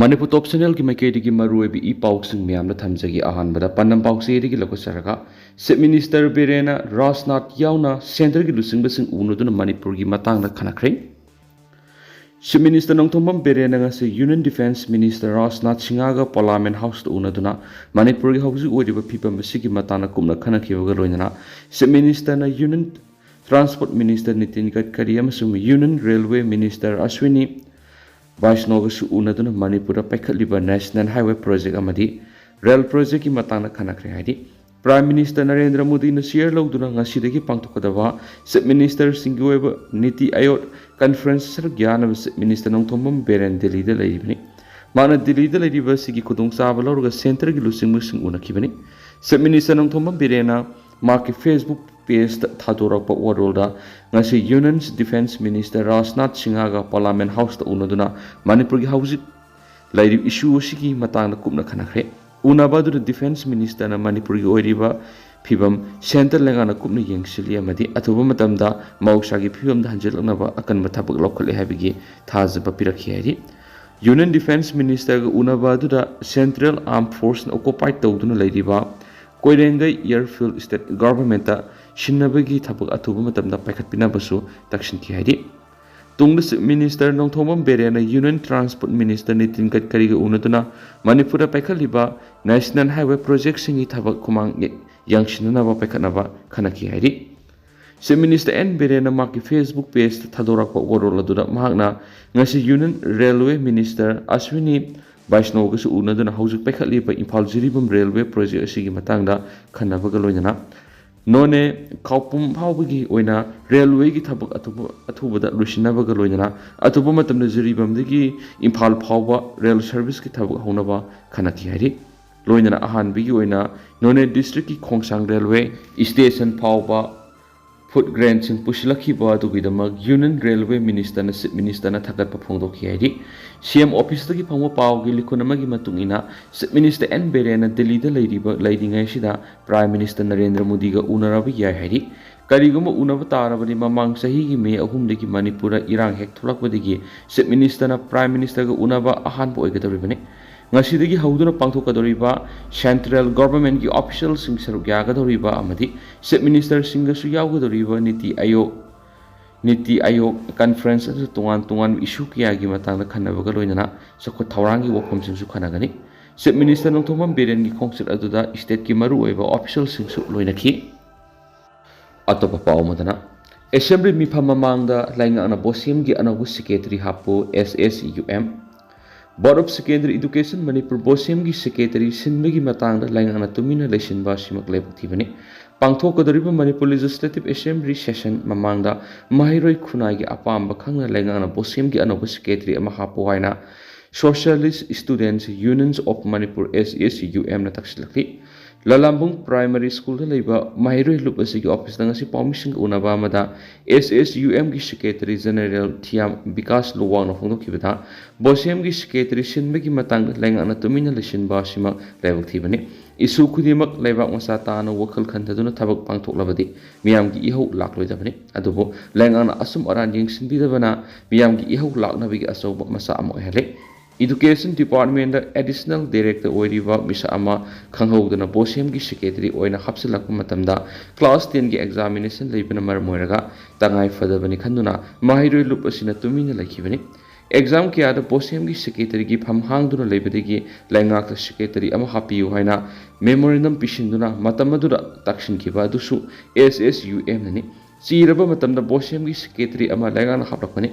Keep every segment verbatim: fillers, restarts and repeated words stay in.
ꯃꯅꯤꯄꯨꯔ ꯇꯣꯞ ꯆꯦꯅꯦꯜꯒꯤ ꯃꯥꯏꯀꯩꯗꯒꯤ ꯃꯔꯨꯑꯣꯏꯕ ꯏ ꯄꯥꯎꯁꯤꯡ ꯃꯌꯥꯝꯗ ꯊꯝꯖꯒꯦ꯫ ꯑꯍꯥꯟꯕꯗ ꯄꯥꯟꯗꯝ ꯄꯥꯎꯆꯦꯗꯒꯤ ꯂꯧꯈꯠꯆꯔꯒ, ꯆꯤꯐ ꯃꯤꯅꯤꯁꯇꯔ ꯕꯤꯔꯦꯟꯅ ꯔꯥꯖꯅꯥꯊ ꯌꯥꯎꯅ ꯁꯦꯟꯇꯔꯒꯤ ꯂꯨꯆꯤꯡꯕꯁꯤꯡ ꯎꯅꯗꯨꯅ ꯃꯅꯤꯄꯨꯔꯒꯤ ꯃꯇꯥꯡꯗ ꯈꯟꯅꯈ꯭ꯔꯦ꯫ ꯆꯤꯐ ꯃꯤꯅꯤꯁꯇꯔ ꯅꯣꯡꯊꯣꯝꯕꯝ ꯕꯤꯔꯦꯟꯅ ꯉꯁꯤ ꯌꯨꯅꯤꯌꯟ ꯗꯤꯐꯦꯟꯁ ꯃꯤꯅꯤꯁꯇꯔ ꯔꯥꯖꯅꯥꯊ ꯁꯤꯡꯍꯒ ꯄꯥꯔꯂꯤꯌꯥꯃꯦꯟ ꯍꯥꯎꯁꯇ ꯎꯅꯗꯨꯅ ꯃꯅꯤꯄꯨꯔꯒꯤ ꯍꯧꯖꯤꯛ ꯑꯣꯏꯔꯤꯕ ꯐꯤꯕꯝ ꯑꯁꯤꯒꯤ ꯃꯇꯥꯡꯗ ꯀꯨꯞꯅ ꯈꯟꯅꯈꯤꯕꯒ ꯂꯣꯏꯅꯅ, ꯆꯤꯐ ꯃꯤꯅꯤꯁꯇꯔꯅ union transport minister Nitin Gadkari ꯑꯃꯁꯨꯡ ꯌꯨꯅꯤꯌꯟ ꯔꯦꯜꯋꯦ ꯃꯤꯅꯤꯁꯇꯔ ꯑꯁ꯭ꯋꯤꯅꯤ ꯕꯥꯏꯁꯅꯣꯒꯁꯨ ꯎꯅꯗꯨꯅ ꯃꯅꯤꯄꯨꯔꯗ ꯄꯥꯏꯈꯠꯂꯤꯕ ꯅꯦꯁꯅꯦꯜ ꯍꯥꯏꯋꯦ ꯄ꯭ꯔꯣꯖꯦꯛ ꯑꯃꯗꯤ ꯔꯦꯜ ꯄ꯭ꯔꯣꯖꯦꯛꯀꯤ ꯃꯇꯥꯡꯗ ꯈꯟꯅꯈ꯭ꯔꯦ ꯍꯥꯏꯗꯤ, ꯄ꯭ꯔꯥꯏꯝ ꯃꯤꯅꯤꯁꯇꯔ ꯅꯔꯦꯟꯗ꯭ꯔ ꯃꯣꯗꯤꯅ ꯆꯤꯌꯔ ꯂꯧꯗꯨꯅ ꯉꯁꯤꯗꯒꯤ ꯄꯥꯡꯊꯣꯛꯀꯗꯕ ꯆꯤꯐ ꯃꯤꯅꯤꯁꯇꯔꯁꯤꯡꯒꯤ ꯑꯣꯏꯕ ꯅꯤꯇꯤ ꯑꯥꯌꯣꯒ ꯀꯟꯐꯔꯦꯟꯁ ꯁꯔꯨꯛ ꯌꯥꯅꯕ ꯆꯤꯐ ꯃꯤꯅꯤꯁꯇꯔ ꯅꯣꯡꯊꯣꯝꯕꯝ ꯕꯤꯔꯦꯟ ꯗꯤꯜꯂꯤꯗ ꯂꯩꯔꯤꯕꯅꯤ꯫ ꯃꯍꯥꯛꯅ ꯗꯤꯜꯂꯤꯗ ꯂꯩꯔꯤꯕ ꯑꯁꯤꯒꯤ ꯈꯨꯗꯣꯡꯆꯥꯕ ꯂꯧꯔꯒ ꯁꯦꯟꯇꯔꯒꯤ ꯂꯨꯆꯤꯡꯕꯁꯤꯡ ꯎꯅꯈꯤꯕꯅꯤ꯫ ꯆꯤꯐ ꯃꯤꯅꯤꯁꯇꯔ ꯅꯣꯡꯊꯣꯝꯕꯝ ꯕꯤꯔꯦꯟꯅ ꯃꯍꯥꯛꯀꯤ ꯐꯦꯁꯕꯨꯛ ꯄꯦꯖꯇ ꯊꯥꯗꯣꯔꯛꯄ ꯋꯥꯔꯣꯜꯗ, ꯉꯁꯤ ꯌꯨꯅꯤꯌꯟ ꯗꯤꯐꯦꯟꯁ ꯃꯤꯅꯤꯁꯇꯔ ꯔꯥꯖꯅꯥꯊ ꯁꯤꯡꯍꯒ ꯄꯥꯔꯂꯤꯌꯥꯃꯦꯟ ꯍꯥꯎꯁꯇ ꯎꯅꯗꯨꯅ ꯃꯅꯤꯄꯨꯔꯒꯤ ꯍꯧꯖꯤꯛ ꯂꯩꯔꯤꯕ ꯏꯁꯨ ꯑꯁꯤꯒꯤ ꯃꯇꯥꯡꯗ ꯀꯨꯞꯅ ꯈꯟꯅꯈ꯭ꯔꯦ꯫ ꯎꯅꯕ ꯑꯗꯨꯗ ꯗꯤꯐꯦꯟꯁ ꯃꯤꯅꯤꯁꯇꯔꯅ ꯃꯅꯤꯄꯨꯔꯒꯤ ꯑꯣꯏꯔꯤꯕ ꯐꯤꯕꯝ ꯁꯦꯟꯇꯔ ꯂꯩꯉꯥꯛꯅ ꯀꯨꯞꯅ ꯌꯦꯡꯁꯤꯜꯂꯤ ꯑꯃꯗꯤ ꯑꯊꯨꯕ ꯃꯇꯝꯗ ꯃꯍꯧꯁꯥꯒꯤ ꯐꯤꯕꯝꯗ ꯍꯟꯖꯤꯜꯂꯛꯅꯕ ꯑꯀꯟꯕ ꯊꯕꯛ ꯂꯧꯈꯠꯂꯦ ꯍꯥꯏꯕꯒꯤ ꯊꯥꯖꯕ ꯄꯤꯔꯛꯈꯤ ꯍꯥꯏꯔꯤ꯫ ꯌꯨꯅꯤꯌꯟ ꯗꯤꯐꯦꯟꯁ ꯃꯤꯅꯤꯁꯇꯔꯒ ꯎꯅꯕ ꯑꯗꯨꯗ ꯁꯦꯟꯇ꯭ꯔꯦꯜ ꯑꯥꯔꯝ ꯐꯣꯔꯁꯅ ꯑꯣꯀꯨꯄꯥꯏ ꯇꯧꯗꯨꯅ ꯂꯩꯔꯤꯕ ꯀꯣꯏꯔꯦꯡꯒꯩ ꯑꯦꯌꯔꯐꯤꯜꯗ ꯁ꯭ꯇꯦꯠ ꯒꯚꯔꯟꯃꯦꯟꯠꯇ ꯁꯤꯟꯅꯕꯒꯤ ꯊꯕꯛ ꯑꯊꯨꯕ ꯃꯇꯝꯗ ꯄꯥꯏꯈꯠꯄꯤꯅꯕꯁꯨ ꯇꯛꯁꯤꯟꯈꯤ ꯍꯥꯏꯔꯤ꯫ ꯇꯨꯡꯗ ꯆꯤꯐ ꯃꯤꯅꯤꯁꯇꯔ ꯅꯣꯡꯊꯣꯝꯕꯝ ꯕꯤꯔꯦꯟꯅ ꯌꯨꯅꯤꯌꯟ ꯇ꯭ꯔꯥꯟꯁꯄꯣꯔꯠ ꯃꯤꯅꯤꯁꯇꯔ ꯅꯤꯇꯤꯟ ꯒꯗꯀꯔꯤꯒ ꯎꯅꯗꯨꯅ ꯃꯅꯤꯄꯨꯔꯗ ꯄꯥꯏꯈꯠꯂꯤꯕ ꯅꯦꯁꯅꯦꯜ ꯍꯥꯏꯋꯦ ꯄ꯭ꯔꯣꯖꯦꯛꯁꯤꯡꯒꯤ ꯊꯕꯛ ꯈꯨꯃꯥꯡ ꯌꯥꯡꯁꯤꯟꯅꯅꯕ ꯄꯥꯏꯈꯠꯅꯕ ꯈꯟꯅꯈꯤ ꯍꯥꯏꯔꯤ꯫ ꯆꯤꯐ ꯃꯤꯅꯤꯁꯇꯔ ꯑꯦꯟ ꯕꯤꯔꯦꯟꯅ ꯃꯍꯥꯛꯀꯤ ꯐꯦꯁꯕꯨꯛ ꯄꯦꯖꯇ ꯊꯥꯗꯣꯔꯛꯄ ꯋꯥꯔꯣꯜ ꯑꯗꯨꯗ ꯃꯍꯥꯛꯅ ꯉꯁꯤ ꯌꯨꯅꯤꯌꯟ ꯔꯦꯜꯋꯦ ꯃꯤꯅꯤꯁꯇꯔ ꯑꯁ꯭ꯋꯤꯅꯤ ꯕꯥꯏꯁꯅꯣꯒꯁꯨ ꯎꯅꯗꯨꯅ ꯍꯧꯖꯤꯛ ꯄꯥꯏꯈꯠꯂꯤꯕ ꯏꯝꯐꯥꯜ ꯖꯤꯔꯤꯕꯥꯝ ꯔꯦꯜꯋꯦ ꯄ꯭ꯔꯣꯖꯦꯛ ꯑꯁꯤꯒꯤ ꯃꯇꯥꯡꯗ ꯈꯟꯅꯕꯒ ꯂꯣꯏꯅꯅ ꯅꯣꯅꯦ ꯈꯧꯄꯨꯝ ꯐꯥꯎꯕꯒꯤ ꯑꯣꯏꯅ ꯔꯦꯜꯋꯦꯒꯤ ꯊꯕꯛ ꯑꯊꯨꯕ, ꯑꯊꯨꯕꯗ ꯂꯣꯏꯁꯤꯟꯅꯕꯒ ꯂꯣꯏꯅꯅ ꯑꯊꯨꯕ ꯃꯇꯝꯗ ꯖꯤꯔꯤꯕꯥꯝꯗꯒꯤ ꯏꯝꯐꯥꯜ ꯐꯥꯎꯕ ꯔꯦꯜ ꯁꯔꯚꯤꯁꯀꯤ ꯊꯕꯛ ꯍꯧꯅꯕ ꯈꯟꯅꯈꯤ ꯍꯥꯏꯔꯤ꯫ ꯂꯣꯏꯅꯅ ꯑꯍꯥꯟꯕꯒꯤ ꯑꯣꯏꯅ ꯅꯣꯅꯦ ꯗꯤꯁꯇ꯭ꯔꯤꯛꯀꯤ ꯈꯣꯡꯁꯥꯡ ꯔꯦꯜꯋꯦ ꯁ꯭ꯇꯦꯁꯟ ꯐꯥꯎꯕ ꯐꯨꯗ ꯒ꯭ꯔꯦꯟꯁꯤꯡ ꯄꯨꯁꯤꯜꯂꯛꯈꯤꯕ ꯑꯗꯨꯒꯤꯗꯃꯛ ꯌꯨꯅꯤꯌꯟ ꯔꯦꯜꯋꯦ ꯃꯤꯅꯤꯁꯇꯔꯅ ꯆꯤꯐ ꯃꯤꯅꯤꯁꯇꯔꯅ ꯊꯥꯒꯠꯄ ꯐꯣꯡꯗꯣꯛꯈꯤ ꯍꯥꯏꯔꯤ꯫ ꯁꯤ ꯑꯦꯝ ꯑꯣꯐꯤꯁꯇꯒꯤ ꯐꯪꯕ ꯄꯥꯎꯒꯤ ꯂꯤꯈꯨꯟ ꯑꯃꯒꯤ ꯃꯇꯨꯡ ꯏꯟꯅ, ꯆꯤꯐ ꯃꯤꯅꯤꯁꯇꯔ ꯑꯦꯟ ꯕꯤꯔꯦꯟꯅ ꯗꯤꯜꯂꯤꯗ ꯂꯩꯔꯤꯕ, ꯂꯩꯔꯤꯉꯩꯁꯤꯗ ꯄ꯭ꯔꯥꯏꯝ ꯃꯤꯅꯤꯁꯇꯔ ꯅꯔꯦꯟꯗ꯭ꯔ ꯃꯣꯗꯤꯒ ꯎꯅꯔꯕ ꯌꯥꯏ ꯍꯥꯏꯔꯤ꯫ ꯀꯔꯤꯒꯨꯝꯕ ꯎꯅꯕ ꯇꯥꯔꯕꯗꯤ ꯃꯃꯥꯡ ꯆꯍꯤꯒꯤ ꯃꯦ ꯑꯍꯨꯝꯗꯒꯤ ꯃꯅꯤꯄꯨꯔꯗ ꯏꯔꯥꯡ ꯍꯦꯛ ꯊꯣꯛꯂꯛꯄꯗꯒꯤ Chief Minister ꯅ Prime Minister ꯒ ꯎꯅꯕ ꯑꯍꯥꯟꯕ ꯑꯣꯏꯒꯗꯧꯔꯤꯕꯅꯤ꯫ ꯉꯁꯤꯗꯒꯤ ꯍꯧꯗꯨꯅ ꯄꯥꯡꯊꯣꯛꯀꯗꯧꯔꯤꯕ Central Government ꯀꯤ official ꯁꯤꯡ ꯁꯔꯨꯛ ꯌꯥꯒꯗꯧꯔꯤꯕ ꯑꯃꯗꯤ Chief Minister ꯁꯤꯡꯒꯁꯨ ꯌꯥꯎꯒꯗꯧꯔꯤꯕ ꯅꯤꯇꯤ ꯑꯥꯌꯣꯒ ꯅꯤꯇꯤ ꯑꯥꯌꯣꯒ conference ꯑꯗꯨꯗ ꯇꯣꯉꯥꯟ ꯇꯣꯉꯥꯟꯕ issue ꯀꯌꯥꯒꯤ ꯃꯇꯥꯡꯗ ꯈꯟꯅꯕꯒ ꯂꯣꯏꯅꯅ ꯆꯥꯎꯈꯠ ꯊꯧꯔꯥꯡꯒꯤ ꯋꯥꯐꯝꯁꯤꯡꯁꯨ ꯈꯟꯅꯒꯅꯤ꯫ Chief Minister ꯅꯣꯡꯊꯣꯝꯕꯝ ꯕꯤꯔꯦꯟꯒꯤ ꯈꯣꯡꯆꯠ ꯑꯗꯨꯗ state ꯀꯤ ꯃꯔꯨꯑꯣꯏꯕ official ꯁꯤꯡꯁꯨ ꯂꯣꯏꯅꯈꯤ꯫ ꯑꯇꯣꯞꯄ ꯄꯥꯎ ꯑꯃꯗꯅ, Assembly ꯃꯤꯐꯝ ꯃꯃꯥꯡꯗ ꯂꯩꯉꯥꯛꯅ BOSEM ꯒꯤ ꯑꯅꯧꯕ Secretary ꯍꯥꯞꯄꯨ, S S U M꯫ Board of Secondary Education Manipur BOSEM ꯒꯤ Secretary ꯁꯤꯟꯕꯒꯤ ꯃꯇꯥꯡꯗ ꯂꯩꯉꯥꯛꯅ ꯇꯨꯃꯤꯟꯅ ꯂꯩꯁꯤꯟꯕ ꯑꯁꯤꯃꯛ ꯂꯥꯏꯕꯛ ꯊꯤꯕꯅꯤ꯫ ꯄꯥꯡꯊꯣꯛꯀꯗꯧꯔꯤꯕ Manipur Legislative Assembly session ꯃꯃꯥꯡꯗ ꯃꯍꯩꯔꯣꯏ ꯈꯨꯟꯅꯥꯏꯒꯤ ꯑꯄꯥꯝꯕ ꯈꯪꯅ ꯂꯩꯉꯥꯛꯅ BOSEM ꯒꯤ ꯑꯅꯧꯕ Secretary ꯑꯃ ꯍꯥꯞꯄꯨ ꯍꯥꯏꯅ Socialist Students Unions of Manipur, S S U M ꯅ ꯇꯛꯁꯤꯜꯂꯛꯂꯤ꯫ ꯂꯂꯥꯝꯕꯨꯡ Primary School ꯗ ꯂꯩꯕ ꯃꯍꯩꯔꯣꯏ ꯂꯨꯞ ꯑꯁꯤꯒꯤ office ꯇ ꯉꯁꯤ ꯄꯥꯎꯃꯤꯁꯤꯡꯒ ꯎꯅꯕ ꯑꯃꯗ S S U M ꯒꯤ Secretary General ꯊꯤꯌꯥꯝ ꯕꯤꯀꯥꯁ ꯂꯨꯋꯥꯡꯅ ꯐꯣꯡꯗꯣꯛꯈꯤꯕꯗ, BOSEM ꯒꯤ Secretary ꯁꯤꯟꯕꯒꯤ ꯃꯇꯥꯡꯗ ꯂꯩꯉꯥꯛꯅ ꯇꯨꯃꯤꯟꯅ ꯂꯩꯁꯤꯟꯕ ꯑꯁꯤꯃꯛ ꯂꯥꯏꯕꯛ ꯊꯤꯕꯅꯤ꯫ Issue ꯈꯨꯗꯤꯡꯃꯛ ꯂꯩꯕꯥꯛ ꯃꯆꯥ ꯇꯥꯅ ꯋꯥꯈꯜ ꯈꯟꯊꯗꯨꯅ ꯊꯕꯛ ꯄꯥꯡꯊꯣꯛꯂꯕꯗꯤ ꯃꯤꯌꯥꯝꯒꯤ ꯏꯍꯧ ꯂꯥꯛꯂꯣꯏꯗꯕꯅꯤ꯫ ꯑꯗꯨꯕꯨ ꯂꯩꯉꯥꯛꯅ ꯑꯆꯨꯝ ꯑꯔꯥꯟ ꯌꯦꯡꯁꯤꯟꯕꯤꯗꯕꯅ ꯃꯤꯌꯥꯝꯒꯤ ꯏꯍꯧ ꯂꯥꯛꯅꯕꯒꯤ ꯑꯆꯧꯕ ꯃꯆꯥꯛ ꯑꯃ ꯑꯣꯏꯍꯜꯂꯤ꯫ Education Department ꯇ Additional Director ꯑꯣꯏꯔꯤꯕ ꯃꯤꯁꯛ ꯑꯃ ꯈꯪꯍꯧꯗꯅ BOSEM ꯒꯤ Secretary ꯑꯣꯏꯅ ꯍꯥꯞꯆꯤꯜꯂꯛꯄ ꯃꯇꯝꯗ class ten ꯒꯤ examination ꯂꯩꯕꯅ ꯃꯔꯝ ꯑꯣꯏꯔꯒ ꯇꯉꯥꯏ ꯐꯗꯕꯅꯤ ꯈꯟꯗꯨꯅ ꯃꯍꯩꯔꯣꯏ ꯂꯨꯞ ꯑꯁꯤꯅ ꯇꯨꯃꯤꯟꯅ ꯂꯩꯈꯤꯕꯅꯤ꯫ Exam ꯀꯌꯥꯗ BOSEM ꯒꯤ Secretary ꯒꯤ ꯐꯝ ꯍꯥꯡꯗꯨꯅ ꯂꯩꯕꯗꯒꯤ ꯂꯩꯉꯥꯛꯇ Secretary ꯑꯃ ꯍꯥꯞꯄꯤꯌꯨ ꯍꯥꯏꯅ memorandum ꯄꯤꯁꯤꯟꯗꯨꯅ ꯃꯇꯝ ꯑꯗꯨꯗ ꯇꯛꯁꯤꯟꯈꯤꯕ ꯑꯗꯨꯁꯨ S S U M ꯅꯅꯤ꯫ ꯆꯤꯔꯕ ꯃꯇꯝꯗ BOSEM ꯒꯤ Secretary ꯑꯃ ꯂꯩꯉꯥꯛꯅ ꯍꯥꯞꯂꯛꯄꯅꯤ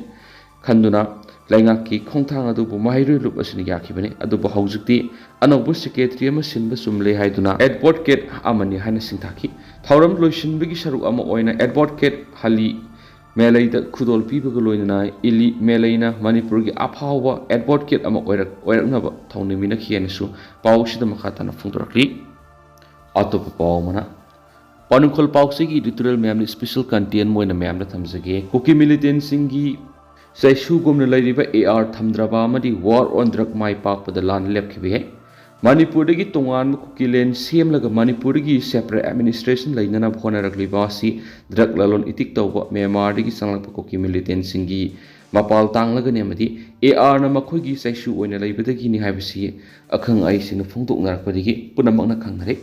ꯈꯟꯗꯨꯅ ꯂꯩꯉꯥꯛꯀꯤ ꯈꯣꯡꯊꯥꯡ ꯑꯗꯨꯕꯨ ꯃꯍꯩꯔꯣꯏ ꯂꯨꯞ ꯑꯁꯤꯅ ꯌꯥꯈꯤꯕꯅꯤ꯫ ꯑꯗꯨꯕꯨ ꯍꯧꯖꯤꯛꯇꯤ ꯑꯅꯧꯕ Secretary ꯑꯃ ꯁꯤꯟꯕ ꯆꯨꯝꯂꯦ ꯍꯥꯏꯗꯨꯅ advocate ꯑꯃꯅꯤ ꯍꯥꯏꯅ ꯁꯤꯡꯊꯥꯈꯤ꯫ ꯊꯧꯔꯝ ꯂꯣꯏꯁꯤꯟꯕꯒꯤ ꯁꯔꯨꯛ ꯑꯃ ꯑꯣꯏꯅ advocate ꯍꯂꯤ ꯃꯦꯂꯩꯗ ꯈꯨꯗꯣꯜ ꯄꯤꯕꯒ ꯂꯣꯏꯅꯅ ꯏꯂꯤ ꯃꯦꯂꯩꯅ ꯃꯅꯤꯄꯨꯔꯒꯤ ꯑꯐꯥꯎꯕ advocate ꯑꯃ ꯑꯣꯏꯔꯛ-, ꯑꯣꯏꯔꯛꯅꯕ ꯊꯧꯅꯤꯃꯤꯟꯅꯈꯤ ꯍꯥꯏꯅꯁꯨ ꯄꯥꯎ ꯑꯁꯤꯗ ꯃꯈꯥ ꯇꯥꯅ ꯐꯣꯡꯗꯣꯔꯛꯂꯤ꯫ ꯑꯇꯣꯞꯄ ꯄꯥꯎ ꯑꯃꯅ, ꯄꯥꯎꯅꯨꯡꯈꯣꯜ ꯄꯥꯎꯆꯦꯒꯤ editorial ꯃꯌꯥꯝꯅ special content ꯑꯣꯏꯅ ꯃꯌꯥꯝꯗ ꯊꯝꯖꯒꯦ꯫ ꯀꯨꯀꯤ militantꯁꯤꯡꯒꯤ ꯆꯩꯁꯨꯒꯨꯝꯅ ꯂꯩꯔꯤꯕ A R ꯊꯝꯗ꯭ꯔꯕ ꯑꯃꯗꯤ War on Drug ꯃꯥꯏ ꯄꯥꯛꯄꯗ ꯂꯥꯟ ꯂꯦꯞꯈꯤꯕ ꯌꯥꯏ꯫ ꯃꯅꯤꯄꯨꯔꯗꯒꯤ ꯇꯣꯉꯥꯟꯕ ꯀꯨꯀꯤꯂꯦꯟ ꯁꯦꯝꯂꯒ ꯃꯅꯤꯄꯨꯔꯗꯒꯤ separate administration ꯂꯩꯅꯅꯕ ꯍꯣꯠꯅꯔꯛꯂꯤꯕ ꯑꯁꯤ drug ꯂꯂꯣꯟ ꯏꯇꯤꯛ ꯇꯧꯕ ꯃ꯭ꯌꯥꯟꯃꯥꯔꯗꯒꯤ ꯆꯪꯂꯛꯄ ꯀꯨꯀꯤ militantꯁꯤꯡꯒꯤ ꯃꯄꯥꯜ ꯇꯥꯡꯂꯒꯅꯤ ꯑꯃꯗꯤ ARꯅ ꯃꯈꯣꯏꯒꯤ ꯆꯩꯁꯨ ꯑꯣꯏꯅ ꯂꯩꯕꯗꯒꯤꯅꯤ ꯍꯥꯏꯕꯁꯤ ꯑꯈꯪ ꯑꯍꯩꯁꯤꯡꯅ ꯐꯣꯡꯗꯣꯛꯅꯔꯛꯄꯗꯒꯤ ꯄꯨꯝꯅꯃꯛꯅ ꯈꯪꯅꯔꯦ꯫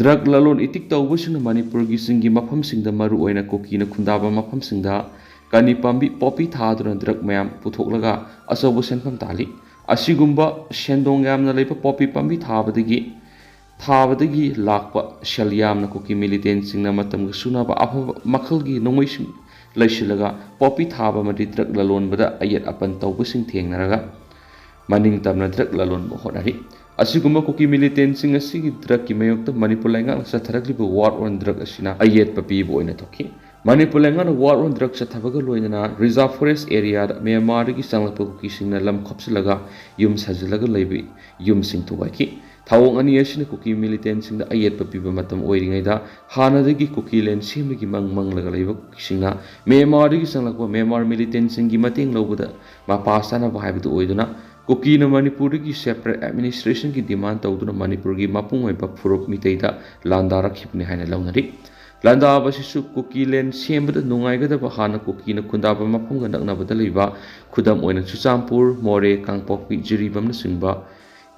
Drug ꯂꯂꯣꯟ ꯏꯇꯤꯛ ꯇꯧꯕꯁꯤꯡꯅ ꯃꯅꯤꯄꯨꯔꯒꯤ ꯆꯤꯡꯒꯤ ꯃꯐꯝꯁꯤꯡꯗ, ꯃꯔꯨꯑꯣꯏꯅ ꯀꯨꯀꯤꯅ ꯈꯨꯟꯗꯥꯕ ꯃꯐꯝꯁꯤꯡꯗ ꯀꯅꯤ ꯄꯥꯝꯕꯤ poppy ꯊꯥꯗꯨꯅ drug ꯃꯌꯥꯝ ꯄꯨꯊꯣꯛꯂꯒ ꯑꯆꯧꯕ ꯁꯦꯟꯐꯝ ꯇꯥꯜꯂꯤ꯫ ꯑꯁꯤꯒꯨꯝꯕ ꯁꯦꯟꯗꯣꯡ ꯌꯥꯝꯅ ꯂꯩꯕ poppy ꯄꯥꯝꯕꯤ ꯊꯥꯕꯗꯒꯤ, ꯊꯥꯕꯗꯒꯤ ꯂꯥꯛꯄ ꯁꯦꯜ ꯌꯥꯝꯅ ꯀꯨꯀꯤ militantꯁꯤꯡꯅ ꯃꯇꯝꯒ ꯆꯨꯅꯕ ꯑꯐꯕ ꯃꯈꯜꯒꯤ ꯅꯣꯡꯃꯩꯁꯤꯡ ꯂꯩꯁꯤꯜꯂꯒ poppy ꯊꯥꯕ ꯑꯃꯗꯤ drug ꯂꯂꯣꯟꯕꯗ ꯑꯌꯦꯠ ꯑꯄꯟ ꯇꯧꯕꯁꯤꯡ ꯊꯦꯡꯅꯔꯒ ꯃꯅꯤꯡ ꯇꯝꯅ drug ꯂꯂꯣꯟꯕ ꯍꯣꯠꯅꯔꯤ꯫ ꯑꯁꯤꯒꯨꯝꯕ ꯀꯨꯀꯤ militantꯁꯤꯡ ꯑꯁꯤꯒꯤ drugꯀꯤ ꯃꯥꯌꯣꯛꯇ ꯃꯅꯤꯄꯨꯔ ꯂꯩꯉꯥꯛꯅ ꯆꯠꯊꯔꯛꯂꯤꯕ war on drug ꯑꯁꯤꯅ ꯑꯌꯦꯠꯄ ꯄꯤꯕ ꯑꯣꯏꯅ ꯊꯣꯛꯈꯤ꯫ ꯃꯅꯤꯄꯨꯔ ꯂꯩꯉꯥꯛꯅ war on drug ꯆꯠꯊꯕꯒ ꯂꯣꯏꯅꯅ reserve forest areaꯗ ꯃ꯭ꯌꯥꯟꯃꯥꯔꯗꯒꯤ ꯆꯪꯂꯛꯄ ꯀꯨꯀꯤꯁꯤꯡꯅ ꯂꯝ ꯈꯣꯞꯆꯤꯜꯂꯒ ꯌꯨꯝ ꯁꯥꯖꯤꯜꯂꯒ ꯂꯩꯕ ꯌꯨꯝꯁꯤꯡ ꯊꯨꯒꯥꯏꯈꯤ꯫ ꯊꯧꯑꯣꯡ ꯑꯅꯤ ꯑꯁꯤꯅ ꯀꯨꯀꯤ militantꯁꯤꯡꯗ ꯑꯌꯦꯠꯄ ꯄꯤꯕ ꯃꯇꯝ ꯑꯣꯏꯔꯤꯉꯩꯗ, ꯍꯥꯟꯅꯗꯒꯤ ꯀꯨꯀꯤꯂꯦꯟ ꯁꯦꯝꯕꯒꯤ ꯃꯪ ꯃꯪꯂꯒ ꯂꯩꯕ ꯀꯨꯀꯤꯁꯤꯡꯅ ꯃ꯭ꯌꯥꯟꯃꯥꯔꯗꯒꯤ ꯆꯪꯂꯛꯄ ꯃ꯭ꯌꯥꯟꯃꯥꯔ militantꯁꯤꯡꯒꯤ ꯃꯇꯦꯡ ꯂꯧꯕꯗ ꯃꯄꯥ ꯆꯥꯅꯕ ꯍꯥꯏꯕꯗꯨ ꯑꯣꯏꯗꯨꯅ, ꯀꯨꯀꯤꯅ ꯃꯅꯤꯄꯨꯔꯗꯒꯤ separate administrationꯒꯤ demand ꯇꯧꯗꯨꯅ ꯃꯅꯤꯄꯨꯔꯒꯤ ꯃꯄꯨꯡ ꯑꯣꯏꯕ ꯐꯨꯔꯨꯞ ꯃꯤꯇꯩꯗ ꯂꯥꯟꯗꯥꯔꯛꯈꯤꯕꯅꯤ ꯍꯥꯏꯅ ꯂꯧꯅꯔꯤ꯫ ꯂꯥꯟꯗꯥꯕ ꯑꯁꯤꯁꯨ ꯀꯨꯀꯤꯂꯦꯟ ꯁꯦꯝꯕꯗ ꯅꯨꯡꯉꯥꯏꯒꯗꯕ ꯍꯥꯟꯅ ꯀꯨꯀꯤꯅ ꯈꯨꯟꯗꯥꯕ ꯃꯐꯝꯒ ꯅꯛꯅꯕꯗ ꯂꯩꯕ, ꯈꯨꯗꯝ ꯑꯣꯏꯅ ꯆꯨꯔꯆꯥꯟꯄꯨꯔ, ꯃꯣꯔꯦ, ꯀꯥꯡꯄꯣꯛꯄꯤ, ꯖꯤꯔꯤꯕꯥꯝꯅꯆꯤꯡꯕ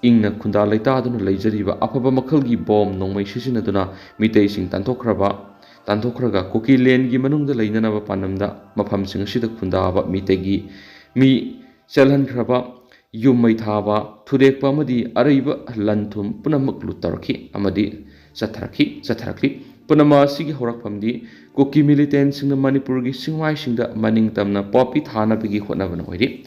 ꯏꯪꯅ ꯈꯨꯟꯗꯥ ꯂꯩꯇꯥꯗꯨꯅ ꯂꯩꯖꯔꯤꯕ ꯑꯐꯕ ꯃꯈꯜꯒꯤ ꯕꯣꯝ ꯅꯣꯡꯃꯩ ꯁꯤꯖꯤꯟꯅꯗꯨꯅ ꯃꯤꯇꯩꯁꯤꯡ ꯇꯥꯟꯊꯣꯛꯈ꯭ꯔꯕ, ꯇꯥꯟꯊꯣꯛꯈ꯭ꯔꯒ ꯀꯨꯀꯤꯂꯦꯟꯒꯤ ꯃꯅꯨꯡꯗ ꯂꯩꯅꯅꯕ ꯄꯥꯟꯗꯝꯗ ꯃꯐꯝꯁꯤꯡ ꯑꯁꯤꯗ ꯈꯨꯟꯗꯥꯕ ꯃꯤꯇꯩꯒꯤ ꯃꯤ ꯆꯦꯜꯍꯟꯈ꯭ꯔꯕ, ꯌꯨꯝ ꯃꯩ ꯊꯥꯕ, ꯊꯨꯗꯦꯛꯄ ꯑꯃꯗꯤ ꯑꯔꯩꯕ ꯂꯟ ꯊꯨꯝ ꯄꯨꯝꯅꯃꯛ ꯂꯨꯠ ꯇꯧꯔꯛꯈꯤ ꯑꯃꯗꯤ ꯆꯠꯊꯔꯛꯈꯤ, ꯆꯠꯊꯔꯛꯂꯤ꯫ ꯄꯨꯝꯅꯃꯛ ꯑꯁꯤꯒꯤ ꯍꯧꯔꯛꯐꯝꯗꯤ ꯀꯨꯀꯤ militantꯁꯤꯡꯅ ꯃꯅꯤꯄꯨꯔꯒꯤ ꯆꯤꯡꯃꯥꯏꯁꯤꯡꯗ ꯃꯅꯤꯡ ꯇꯝꯅ poppy ꯊꯥꯅꯕꯒꯤ ꯍꯣꯠꯅꯕꯅ ꯑꯣꯏꯔꯤ꯫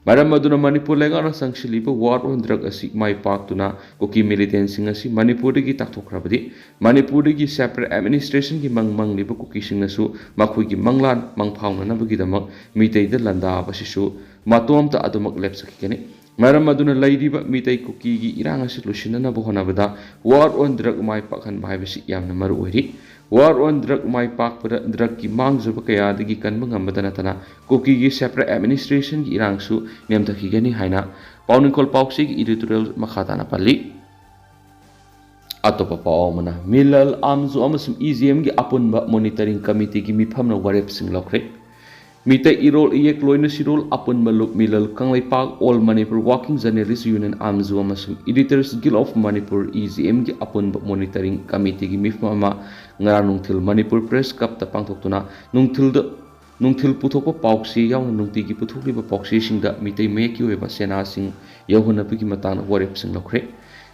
ꯃꯔꯝ ꯑꯗꯨꯅ ꯃꯅꯤꯄꯨꯔ ꯂꯩꯉꯥꯛꯅ ꯆꯪꯁꯤꯜꯂꯤꯕ war on drug ꯑꯁꯤ ꯃꯥꯏ ꯄꯥꯛꯇꯨꯅ ꯀꯨꯀꯤ militantꯁꯤꯡ ꯑꯁꯤ ꯃꯅꯤꯄꯨꯔꯗꯒꯤ ꯇꯥꯛꯊꯣꯛꯈ꯭ꯔꯕꯗꯤ, ꯃꯅꯤꯄꯨꯔꯗꯒꯤ separate administrationꯒꯤ ꯃꯪ ꯃꯪꯂꯤꯕ ꯀꯨꯀꯤꯁꯤꯡꯅꯁꯨ ꯃꯈꯣꯏꯒꯤ ꯃꯪꯂꯥꯟ ꯃꯪꯐꯥꯎꯅꯅꯕꯒꯤꯗꯃꯛ ꯃꯤꯇꯩꯗ ꯂꯥꯟꯗꯥꯕ ꯑꯁꯤꯁꯨ ꯃꯇꯣꯝꯇ ꯑꯗꯨꯃꯛ ꯂꯦꯞꯆꯈꯤꯒꯅꯤ꯫ ꯃꯔꯝ ꯑꯗꯨꯅ ꯂꯩꯔꯤꯕ ꯃꯤꯇꯩ ꯀꯨꯀꯤꯒꯤ ꯏꯔꯥꯡ ꯑꯁꯤ ꯂꯣꯏꯁꯤꯟꯅꯅꯕ ꯍꯣꯠꯅꯕꯗ war on drug ꯃꯥꯏ ꯄꯥꯛꯍꯟꯕ ꯍꯥꯏꯕꯁꯤ ꯌꯥꯝꯅ ꯃꯔꯨ ꯑꯣꯏꯔꯤ꯫ War on Drug ꯃꯥꯏ ꯄꯥꯛꯄꯗ drugꯀꯤ ꯃꯥꯡꯖꯕ ꯀꯌꯥꯗꯒꯤ ꯀꯟꯕ ꯉꯝꯕꯗ ꯅꯠꯇꯅ ꯀꯨꯀꯤꯒꯤ separate administrationꯒꯤ ꯏꯔꯥꯡꯁꯨ ꯅꯦꯝꯊꯈꯤꯒꯅꯤ ꯍꯥꯏꯅ ꯄꯥꯎꯅꯤꯡꯈꯣꯜ ꯄꯥꯎꯆꯦꯒꯤ editorial ꯃꯈꯥ ꯇꯥꯅ ꯄꯜꯂꯤ꯫ ꯑꯇꯣꯞꯄ ꯄꯥꯎ ꯑꯃꯅ, ꯃꯤꯂꯜ, ꯑꯥꯝꯖꯨ ꯑꯃꯁꯨꯡ EJMꯒꯤ ꯑꯄꯨꯟꯕ monitoring committeeꯒꯤ ꯃꯤꯐꯝꯅ ꯋꯥꯔꯦꯞꯁꯤꯡ ꯂꯧꯈ꯭ꯔꯦ꯫ ꯃꯤꯇꯩ ꯏꯔꯣꯜ ꯏꯌꯦꯛ ꯂꯣꯏꯅ ꯁꯤꯔꯣꯜ ꯑꯄꯨꯟꯕ ꯂꯨꯞ, ꯃꯤꯂꯜ, Kangleipak All Manipur Working Journalist Union, ꯑꯥꯝꯖꯨ ꯑꯃꯁꯨꯡ Editors Guild of Manipur, EJMꯒꯤ ꯑꯄꯨꯟꯕ monitoring committeeꯒꯤ ꯃꯤꯐꯝ ꯑꯃ ꯉꯔꯥꯡ ꯅꯨꯡꯊꯤꯜ ꯃꯅꯤꯄꯨꯔ Press Clubꯇ ꯄꯥꯡꯊꯣꯛꯇꯨꯅ ꯅꯨꯡꯊꯤꯜꯗ, ꯅꯨꯡꯊꯤꯜ ꯄꯨꯊꯣꯛꯄ ꯄꯥꯎꯆꯦ ꯌꯥꯎꯅ ꯅꯨꯡꯇꯤꯒꯤ ꯄꯨꯊꯣꯛꯂꯤꯕ ꯄꯥꯎꯆꯦꯁꯤꯡꯗ ꯃꯤꯇꯩ ꯃꯌꯦꯛꯀꯤ ꯑꯣꯏꯕ ꯁꯦꯅꯥꯁꯤꯡ ꯌꯧꯍꯟꯅꯕꯒꯤ ꯃꯇꯥꯡꯗ ꯋꯥꯔꯦꯞꯁꯤꯡ ꯂꯧꯈ꯭ꯔꯦ꯫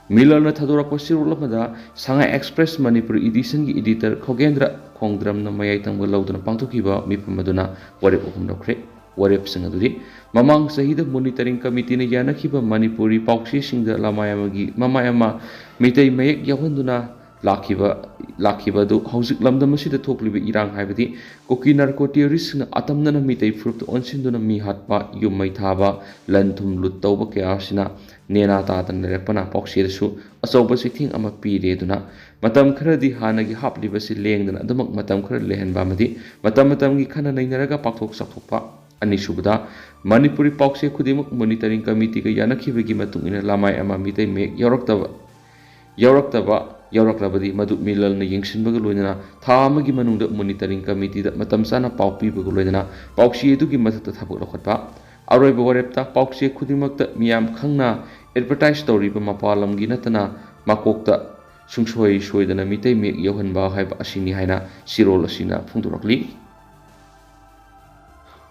ꯃꯤꯂꯜꯅ ꯊꯥꯗꯣꯔꯛꯄ ꯁꯤꯔꯣꯜ ꯑꯃꯗ ꯁꯉꯥꯏ Express ꯃꯅꯤꯄꯨꯔ editionꯒꯤ editor ꯈꯣꯒꯦꯟꯗ꯭ꯔ ꯈꯣꯡꯗ꯭ꯔꯝꯅ ꯃꯌꯥꯏ ꯊꯪꯕ ꯂꯧꯗꯨꯅ ꯄꯥꯡꯊꯣꯛꯈꯤꯕ ꯃꯤꯐꯝ ꯑꯗꯨꯅ ꯋꯥꯔꯦꯞ ꯑꯍꯨꯝ ꯂꯧꯈ꯭ꯔꯦ꯫ ꯋꯥꯔꯦꯞꯁꯤꯡ ꯑꯗꯨꯗꯤ, ꯃꯃꯥꯡ ꯆꯍꯤꯗ monitoring committeeꯅ ꯌꯥꯅꯈꯤꯕ ꯃꯅꯤꯄꯨꯔꯤ ꯄꯥꯎꯆꯦꯁꯤꯡꯗ ꯂꯃꯥꯏ ꯑꯃꯒꯤ, ꯃꯃꯥꯏ ꯑꯃ ꯃꯤꯇꯩ ꯃꯌꯦꯛ ꯌꯥꯎꯍꯟꯗꯨꯅ ꯂꯥꯛꯈꯤꯕ, ꯂꯥꯛꯈꯤꯕ ꯑꯗꯨ ꯍꯧꯖꯤꯛ ꯂꯝꯗꯝ ꯑꯁꯤꯗ ꯊꯣꯛꯂꯤꯕ ꯏꯔꯥꯡ, ꯍꯥꯏꯕꯗꯤ ꯀꯨꯀꯤ narco terroristꯁꯤꯡꯅ ꯑꯇꯝꯅꯅ ꯃꯤꯇꯩ ꯐꯨꯔꯨꯞꯇ ꯑꯣꯟꯁꯤꯟꯗꯨꯅ ꯃꯤ ꯍꯥꯠꯄ, ꯌꯨꯝ ꯃꯩ ꯊꯥꯕ, ꯂꯟ ꯊꯨꯝ ꯂꯨꯠ ꯇꯧꯕ ꯀꯌꯥ ꯑꯁꯤꯅ ꯅꯦꯅꯥ ꯇꯥꯗꯅ ꯂꯩꯔꯛꯄꯅ ꯄꯥꯎꯆꯦꯗꯁꯨ ꯑꯆꯧꯕ ꯆꯩꯊꯦꯡ ꯑꯃ ꯄꯤꯔꯦ꯫ ꯑꯗꯨꯅ ꯃꯇꯝ ꯈꯔꯗꯤ ꯍꯥꯟꯅꯒꯤ ꯍꯥꯞꯂꯤꯕꯁꯤ ꯂꯦꯡꯗꯅ ꯑꯗꯨꯃꯛ ꯃꯇꯝ ꯈꯔ ꯂꯩꯍꯟꯕ ꯑꯃꯗꯤ ꯃꯇꯝ ꯃꯇꯝꯒꯤ ꯈꯟꯅ ꯅꯩꯅꯔꯒ ꯄꯥꯛꯊꯣꯛ ꯆꯥꯎꯊꯣꯛꯄ꯫ ꯑꯅꯤꯁꯨꯕꯗ, ꯃꯅꯤꯄꯨꯔꯤ ꯄꯥꯎꯆꯦ ꯈꯨꯗꯤꯡꯃꯛ monitoring committeeꯒ ꯌꯥꯅꯈꯤꯕꯒꯤ ꯃꯇꯨꯡ ꯏꯟꯅ ꯂꯃꯥꯏ ꯑꯃ ꯃꯤꯇꯩ ꯃꯌꯦꯛ ꯌꯥꯎꯔꯛꯇꯕ, ꯌꯥꯎꯔꯛꯇꯕ, ꯌꯥꯎꯔꯛꯂꯕꯗꯤ ꯃꯗꯨ ꯃꯤꯂꯜꯅ ꯌꯦꯡꯁꯤꯟꯕꯒ ꯂꯣꯏꯅꯅ ꯊꯥ ꯑꯃꯒꯤ ꯃꯅꯨꯡꯗ monitoring committeeꯗ ꯃꯇꯝ ꯆꯥꯅ ꯄꯥꯎ ꯄꯤꯕꯒ ꯂꯣꯏꯅꯅ ꯄꯥꯎꯆꯦ ꯑꯗꯨꯒꯤ ꯃꯊꯛꯇ ꯊꯕꯛ ꯂꯧꯈꯠꯄ꯫ ꯑꯔꯣꯏꯕ ꯋꯥꯔꯦꯞꯇ ꯄꯥꯎꯆꯦ ꯈꯨꯗꯤꯡꯃꯛꯇ ꯃꯤꯌꯥꯝ ꯈꯪꯅ advertise ꯇꯧꯔꯤꯕ ꯃꯄꯥꯟ ꯂꯝꯒꯤ ꯅꯠꯇꯅ ꯃꯀꯣꯛꯇ ꯁꯨꯡꯁꯣꯏ ꯁꯣꯏꯗꯅ ꯃꯤꯇꯩ ꯃꯌꯦꯛ ꯌꯧꯍꯟꯕ ꯍꯥꯏꯕ ꯑꯁꯤꯅꯤ ꯍꯥꯏꯅ ꯁꯤꯔꯣꯜ ꯑꯁꯤꯅ ꯐꯣꯡꯗꯣꯔꯛꯂꯤ꯫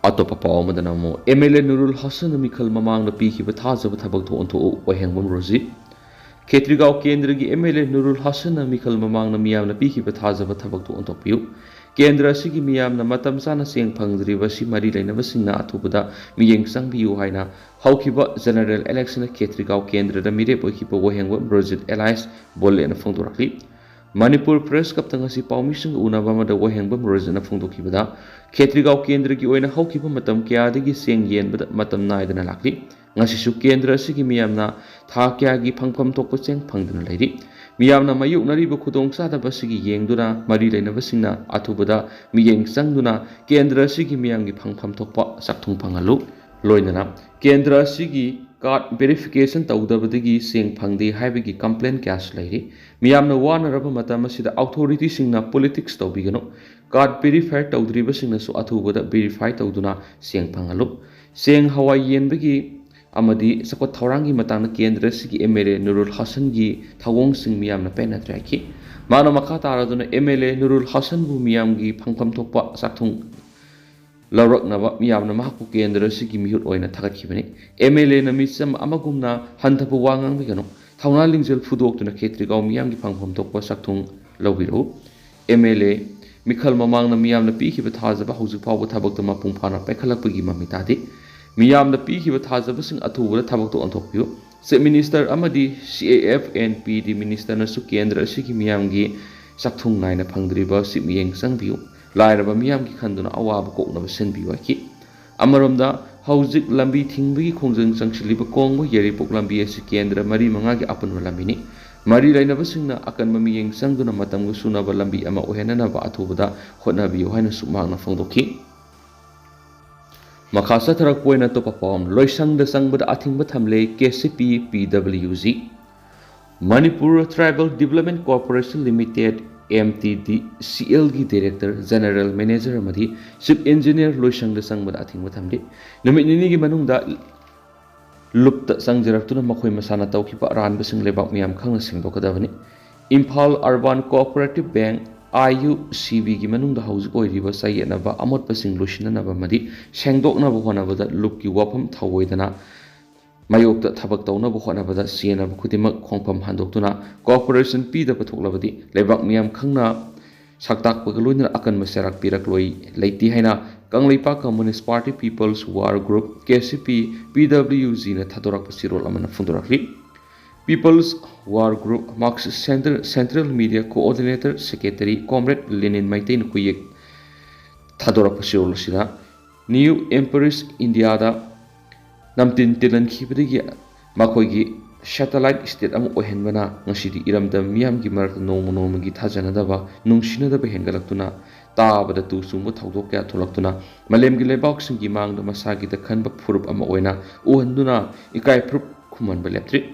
ꯑꯇꯣꯞꯄ ꯄꯥꯎ ꯑꯃꯗꯅ ꯑꯃꯨꯛ, MLA ꯅꯨꯔꯨꯜ ꯍꯁꯟꯅ ꯃꯤꯈꯜ ꯃꯃꯥꯡꯗ ꯄꯤꯈꯤꯕ ꯊꯥꯖꯕ ꯊꯕꯛꯇꯨ ꯑꯣꯟꯊꯣꯛꯎ, ꯋꯥꯍꯦꯡꯕꯝ ꯔꯣꯖꯤꯠ꯫ ꯈꯦꯇ꯭ꯔꯤꯒꯥꯎ ꯀꯦꯟꯗ꯭ꯔꯒꯤ MLA ꯅꯨꯔꯨꯜ ꯍꯁꯟꯅ ꯃꯤꯈꯜ ꯃꯃꯥꯡꯗ ꯃꯤꯌꯥꯝꯅ ꯄꯤꯈꯤꯕ ꯊꯥꯖꯕ ꯊꯕꯛꯇꯨ ꯑꯣꯟꯊꯣꯛꯄꯤꯌꯨ꯫ ꯀꯦꯟꯗ꯭ꯔ ꯑꯁꯤꯒꯤ ꯃꯤꯌꯥꯝꯅ ꯃꯇꯝ ꯆꯥꯅ ꯆꯦꯡ ꯐꯪꯗ꯭ꯔꯤꯕ ꯑꯁꯤ ꯃꯔꯤ ꯂꯩꯅꯕꯁꯤꯡꯅ ꯑꯊꯨꯕꯗ ꯃꯤꯠꯌꯦꯡ ꯆꯪꯕꯤꯌꯨ ꯍꯥꯏꯅ ꯍꯧꯈꯤꯕ general electionꯗ ꯈꯦꯇ꯭ꯔꯤꯒꯥꯎ ꯀꯦꯟꯗ꯭ꯔꯗ ꯃꯤꯔꯦꯞ ꯑꯣꯏꯈꯤꯕ ꯋꯥꯍꯦꯡꯕꯝ ꯔꯣꯖꯤꯠ alias ꯕꯣꯂꯦꯅ ꯐꯣꯡꯗꯣꯔꯛꯂꯤ꯫ ꯃꯅꯤꯄꯨꯔ Press Clubꯇ ꯉꯁꯤ ꯄꯥꯎꯃꯤꯁꯤꯡꯒ ꯎꯅꯕ ꯑꯃꯗ ꯋꯥꯍꯦꯡꯕꯝ ꯔꯣꯖꯤꯠꯅ ꯐꯣꯡꯗꯣꯛꯈꯤꯕꯗ, ꯈꯦꯇ꯭ꯔꯤꯒꯥꯎ ꯀꯦꯟꯗ꯭ꯔꯒꯤ ꯑꯣꯏꯅ ꯍꯧꯈꯤꯕ ꯃꯇꯝ ꯀꯌꯥꯗꯒꯤ ꯆꯦꯡ ꯌꯦꯟꯕꯗ ꯃꯇꯝ ꯅꯥꯏꯗꯅ ꯂꯥꯛꯂꯤ꯫ ꯉꯁꯤꯁꯨ ꯀꯦꯟꯗ꯭ꯔ ꯑꯁꯤꯒꯤ ꯃꯤꯌꯥꯝꯅ ꯊꯥ ꯀꯌꯥꯒꯤ ꯐꯪꯐꯝ ꯊꯣꯛꯄ ꯆꯦꯡ ꯐꯪꯗꯨꯅ ꯂꯩꯔꯤ꯫ ꯃꯤꯌꯥꯝꯅ ꯃꯥꯌꯣꯛꯅꯔꯤꯕ ꯈꯨꯗꯣꯡꯆꯥꯗꯕ ꯑꯁꯤꯒꯤ ꯌꯦꯡꯗꯨꯅ ꯃꯔꯤ ꯂꯩꯅꯕꯁꯤꯡꯅ ꯑꯊꯨꯕꯗ ꯃꯤꯠꯌꯦꯡ ꯆꯪꯗꯨꯅ ꯀꯦꯟꯗ꯭ꯔ ꯑꯁꯤꯒꯤ ꯃꯤꯌꯥꯝꯒꯤ ꯐꯪꯐꯝ ꯊꯣꯛꯄ ꯆꯥꯛꯊꯨꯡ ꯐꯪꯍꯜꯂꯨ꯫ ꯂꯣꯏꯅꯅ ꯀꯦꯟꯗ꯭ꯔ ꯑꯁꯤꯒꯤ ꯀꯥꯔꯗ ꯚꯦꯔꯤꯐꯤꯀꯦꯁꯟ ꯇꯧꯗꯕꯗꯒꯤ ꯁꯦꯡ ꯐꯪꯗꯦ ꯍꯥꯏꯕꯒꯤ ꯀꯝꯄ꯭ꯂꯦꯟ ꯀꯌꯥꯁꯨ ꯂꯩꯔꯤ꯫ ꯃꯤꯌꯥꯝꯅ ꯋꯥꯅꯔꯕ ꯃꯇꯝ ꯑꯁꯤꯗ ꯑꯣꯊꯣꯔꯤꯇꯤꯁꯤꯡꯅ ꯄꯣꯂꯤꯇꯤꯛꯁ ꯇꯧꯕꯤꯒꯅꯨ꯫ ꯀꯥꯔꯗ ꯚꯦꯔꯤꯐꯥꯏ ꯇꯧꯗ꯭ꯔꯤꯕꯁꯤꯡꯅꯁꯨ ꯑꯊꯨꯕꯗ ꯚꯦꯔꯤꯐꯥꯏ ꯇꯧꯗꯨꯅ ꯁꯦꯡ ꯐꯪꯍꯜꯂꯨ꯫ ꯆꯦꯡ ꯍꯋꯥꯏ ꯌꯦꯟꯕꯒꯤ ꯑꯃꯗꯤ ꯆꯥꯎꯈꯠ ꯊꯧꯔꯥꯡꯒꯤ ꯃꯇꯥꯡꯗ ꯀꯦꯟꯗ꯭ꯔ ꯑꯁꯤꯒꯤ ꯑꯦꯝ ꯑꯦꯜ ꯑꯦ ꯅꯨꯔꯨꯜ ꯍꯁꯟꯒꯤ ꯊꯧꯑꯣꯡꯁꯤꯡ ꯃꯤꯌꯥꯝꯅ ꯄꯦꯟꯅꯗ꯭ꯔꯦ ꯍꯥꯏꯈꯤ꯫ ꯃꯥꯅ ꯃꯈꯥ ꯇꯥꯔꯗꯨꯅ ꯑꯦꯝ ꯑꯦꯜ ꯑꯦ ꯅꯨꯔꯨꯜ ꯍꯁꯟꯕꯨ ꯃꯤꯌꯥꯝꯒꯤ ꯐꯪꯐꯝ ꯊꯣꯛꯄ ꯆꯥꯛꯊꯨꯡ ꯂꯧꯔꯛꯅꯕ ꯃꯤꯌꯥꯝꯅ ꯃꯍꯥꯛꯄꯨ ꯀꯦꯟꯗ꯭ꯔ ꯑꯁꯤꯒꯤ ꯃꯤꯍꯨꯠ ꯑꯣꯏꯅ ꯊꯥꯒꯠꯈꯤꯕꯅꯤ꯫ ꯑꯦꯝ ꯑꯦꯜ ꯑꯦꯅ ꯃꯤꯆꯝ ꯑꯃꯒꯨꯝꯅ ꯍꯟꯊꯕ ꯋꯥ ꯉꯥꯡꯕꯤꯒꯅꯨ꯫ ꯊꯧꯅꯥ ꯂꯤꯡꯖꯦꯜ ꯐꯨꯗꯣꯛꯇꯨꯅ ꯈꯦꯇ꯭ꯔꯤꯒꯥꯎ ꯃꯤꯌꯥꯝꯒꯤ ꯐꯪꯐꯝ ꯊꯣꯛꯄ ꯆꯥꯛꯊꯨꯡ ꯂꯧꯕꯤꯔꯛꯎ꯫ ꯑꯦꯝ ꯑꯦꯜ ꯑꯦ, ꯃꯤꯈꯜ ꯃꯃꯥꯡꯗ ꯃꯤꯌꯥꯝꯅ ꯄꯤꯈꯤꯕ ꯊꯥꯖꯕ ꯍꯧꯖꯤꯛ ꯐꯥꯎꯕ ꯊꯕꯛꯇ ꯃꯄꯨꯡ ꯐꯥꯅ ꯄꯥꯏꯈꯠꯂꯛꯄꯒꯤ ꯃꯃꯤ ꯇꯥꯗꯦ꯫ ꯃꯤꯌꯥꯝꯅ ꯄꯤꯈꯤꯕ ꯊꯥꯖꯕꯁꯤꯡ ꯑꯊꯨꯕꯗ ꯊꯕꯛꯇ ꯑꯣꯟꯊꯣꯛꯄꯤꯌꯨ꯫ ꯆꯤꯐ ꯃꯤꯅꯤꯁꯇꯔ ꯑꯃꯗꯤ ꯁꯤ ꯑꯦ ꯑꯦꯐ ꯑꯦꯟ ꯄꯤ ꯗꯤ ꯃꯤꯅꯤꯁꯇꯔꯅꯁꯨ ꯀꯦꯟꯗ꯭ꯔ ꯑꯁꯤꯒꯤ ꯃꯤꯌꯥꯝꯒꯤ ꯆꯥꯛꯊꯨꯡ ꯅꯥꯏꯅ ꯐꯪꯗ꯭ꯔꯤꯕ ꯑꯁꯤ ꯃꯤꯠꯌꯦꯡ ꯆꯪꯕꯤꯌꯨ꯫ ꯂꯥꯏꯔꯕ ꯃꯤꯌꯥꯝꯒꯤ ꯈꯟꯗꯨꯅ ꯑꯋꯥꯕ ꯀꯣꯛꯅꯕ ꯁꯤꯟꯕꯤꯌꯨ ꯍꯥꯏꯈꯤ꯫ ꯑꯃꯔꯣꯝꯗ, ꯍꯧꯖꯤꯛ ꯂꯝꯕꯤ ꯊꯤꯡꯕꯒꯤ ꯈꯣꯡꯖꯪ ꯆꯪꯁꯤꯜꯂꯤꯕ ꯀꯣꯡꯕ ꯌꯥꯏꯔꯤꯄꯣꯛ ꯂꯝꯕꯤ ꯑꯁꯤ ꯀꯦꯟꯗ꯭ꯔ ꯃꯔꯤ ꯃꯉꯥꯒꯤ ꯑꯄꯨꯟꯕ ꯂꯝꯕꯤꯅꯤ꯫ ꯃꯔꯤ ꯂꯩꯅꯕꯁꯤꯡꯅ ꯑꯀꯟꯕ ꯃꯤꯠꯌꯦꯡ ꯆꯪꯗꯨꯅ ꯃꯇꯝꯒ ꯆꯨꯅꯕ ꯂꯝꯕꯤ ꯑꯃ ꯑꯣꯏꯍꯟꯅꯅꯕ ꯑꯊꯨꯕꯗ ꯍꯣꯠꯅꯕꯤꯌꯨ ꯍꯥꯏꯅꯁꯨ ꯃꯍꯥꯛꯅ ꯐꯣꯡꯗꯣꯛꯈꯤ꯫ ꯃꯈꯥ ꯆꯠꯊꯔꯛꯄ ꯑꯣꯏꯅ ꯑꯇꯣꯞꯄ ꯄꯥꯎ ꯑꯃ, ꯂꯣꯏꯁꯪꯗ ꯆꯪꯕꯗ ꯑꯊꯤꯡꯕ ꯊꯝꯂꯦ K C P P W G. Manipur tribal development corporation limited, M T D C ꯑꯦꯜꯒꯤ ꯗꯥꯏꯔꯦꯛꯇꯔ ꯖꯦꯅꯔꯦꯜ ꯃꯦꯅꯦꯖꯔ ꯑꯃꯗꯤ ꯆꯤꯐ ꯏꯟꯖꯤꯅꯤꯌꯔ ꯂꯣꯏꯁꯪꯗ ꯆꯪꯕꯗ ꯑꯊꯤꯡꯕ ꯊꯝꯂꯤ꯫ ꯅꯨꯃꯤꯠ ꯅꯤꯅꯤꯒꯤ ꯃꯅꯨꯡꯗ ꯂꯨꯞꯇ ꯆꯪꯖꯔꯛꯇꯨꯅ ꯃꯈꯣꯏ ꯃꯁꯥꯅ ꯇꯧꯈꯤꯕ ꯑꯔꯥꯟꯕꯁꯤꯡ ꯂꯩꯕꯥꯛ ꯃꯤꯌꯥꯝ ꯈꯪꯅ ꯁꯦꯡꯗꯣꯛꯀꯗꯕꯅꯤ꯫ Imphal urban cooperative bank, I U C ꯕꯤꯒꯤ ꯃꯅꯨꯡꯗ ꯍꯧꯖꯤꯛ ꯑꯣꯏꯔꯤꯕ ꯆꯌꯦꯠꯅꯕ ꯑꯃꯣꯠꯄꯁꯤꯡ ꯂꯣꯏꯁꯤꯟꯅꯅꯕ ꯑꯃꯗꯤ ꯁꯦꯡꯗꯣꯛꯅꯕ ꯍꯣꯠꯅꯕꯗ ꯂꯨꯞꯀꯤ ꯋꯥꯐꯝ ꯊꯧꯑꯣꯏꯗꯅ ꯃꯥꯌꯣꯛꯇ ꯊꯕꯛ ꯇꯧꯅꯕ ꯍꯣꯠꯅꯕꯗ ꯆꯦꯟꯅꯕ ꯈꯨꯗꯤꯡꯃꯛ ꯈꯣꯡꯐꯝ ꯍꯟꯗꯣꯛꯇꯨꯅ ꯀꯣꯑꯣꯄꯔꯦꯁꯟ ꯄꯤꯗꯕ ꯊꯣꯛꯂꯕꯗꯤ ꯂꯩꯕꯥꯛ ꯃꯤꯌꯥꯝ ꯈꯪꯅ ꯁꯛꯇꯥꯛꯄꯒ ꯂꯣꯏꯅꯅ ꯑꯀꯟꯕ ꯆꯩꯔꯥꯛ ꯄꯤꯔꯛꯂꯣꯏ ꯂꯩꯇꯦ ꯍꯥꯏꯅ Kangleipak communist party people's war group, K C P, P W ꯖꯤꯅ ꯊꯥꯗꯣꯔꯛꯄ ꯆꯦꯔꯣꯜ ꯑꯃꯅ ꯐꯣꯡꯗꯣꯔꯛꯂꯤ꯫ People's war group, Marxist centre, central media coordinator secretary comrade Lenin ꯃꯩꯇꯩꯅ ꯈꯨꯌꯦꯛ ꯊꯥꯗꯣꯔꯛꯄ ꯆꯦꯔꯣꯜ ꯑꯁꯤꯗ ꯅ꯭ꯌꯨ ꯏꯝꯄꯤꯔꯤꯌꯦꯜ ꯏꯟꯗꯤꯌꯥꯗ ꯅꯝꯇꯤꯟ ꯇꯤꯜꯍꯟꯈꯤꯕꯗꯒꯤ ꯃꯈꯣꯏꯒꯤ satellite state ꯑꯃ ꯑꯣꯏꯍꯟꯕꯅ ꯉꯁꯤꯗꯤ ꯏꯔꯝꯗꯝ ꯃꯤꯌꯥꯝꯒꯤ ꯃꯔꯛꯇ ꯅꯣꯡꯃ ꯅꯣꯡꯃꯒꯤ ꯊꯥꯖꯅꯗꯕ, ꯅꯨꯡꯁꯤꯅꯗꯕ ꯍꯦꯟꯒꯠꯂꯛꯇꯨꯅ, ꯇꯥꯕꯗ ꯇꯨ ꯆꯨꯡꯕ ꯊꯧꯗꯣꯛ ꯀꯌꯥ ꯊꯣꯛꯂꯛꯇꯨꯅ, ꯃꯥꯂꯦꯝꯒꯤ ꯂꯩꯕꯥꯛꯁꯤꯡꯒꯤ ꯃꯥꯡꯗ ꯃꯁꯥꯒꯤꯗ ꯈꯟꯕ ꯐꯨꯔꯨꯞ ꯑꯃ ꯑꯣꯏꯅ ꯎꯍꯟꯗꯨꯅ ꯏꯀꯥꯏ ꯐꯨꯔꯨꯞ ꯈꯨꯝꯍꯟꯕ ꯂꯦꯞꯇ꯭ꯔꯤ꯫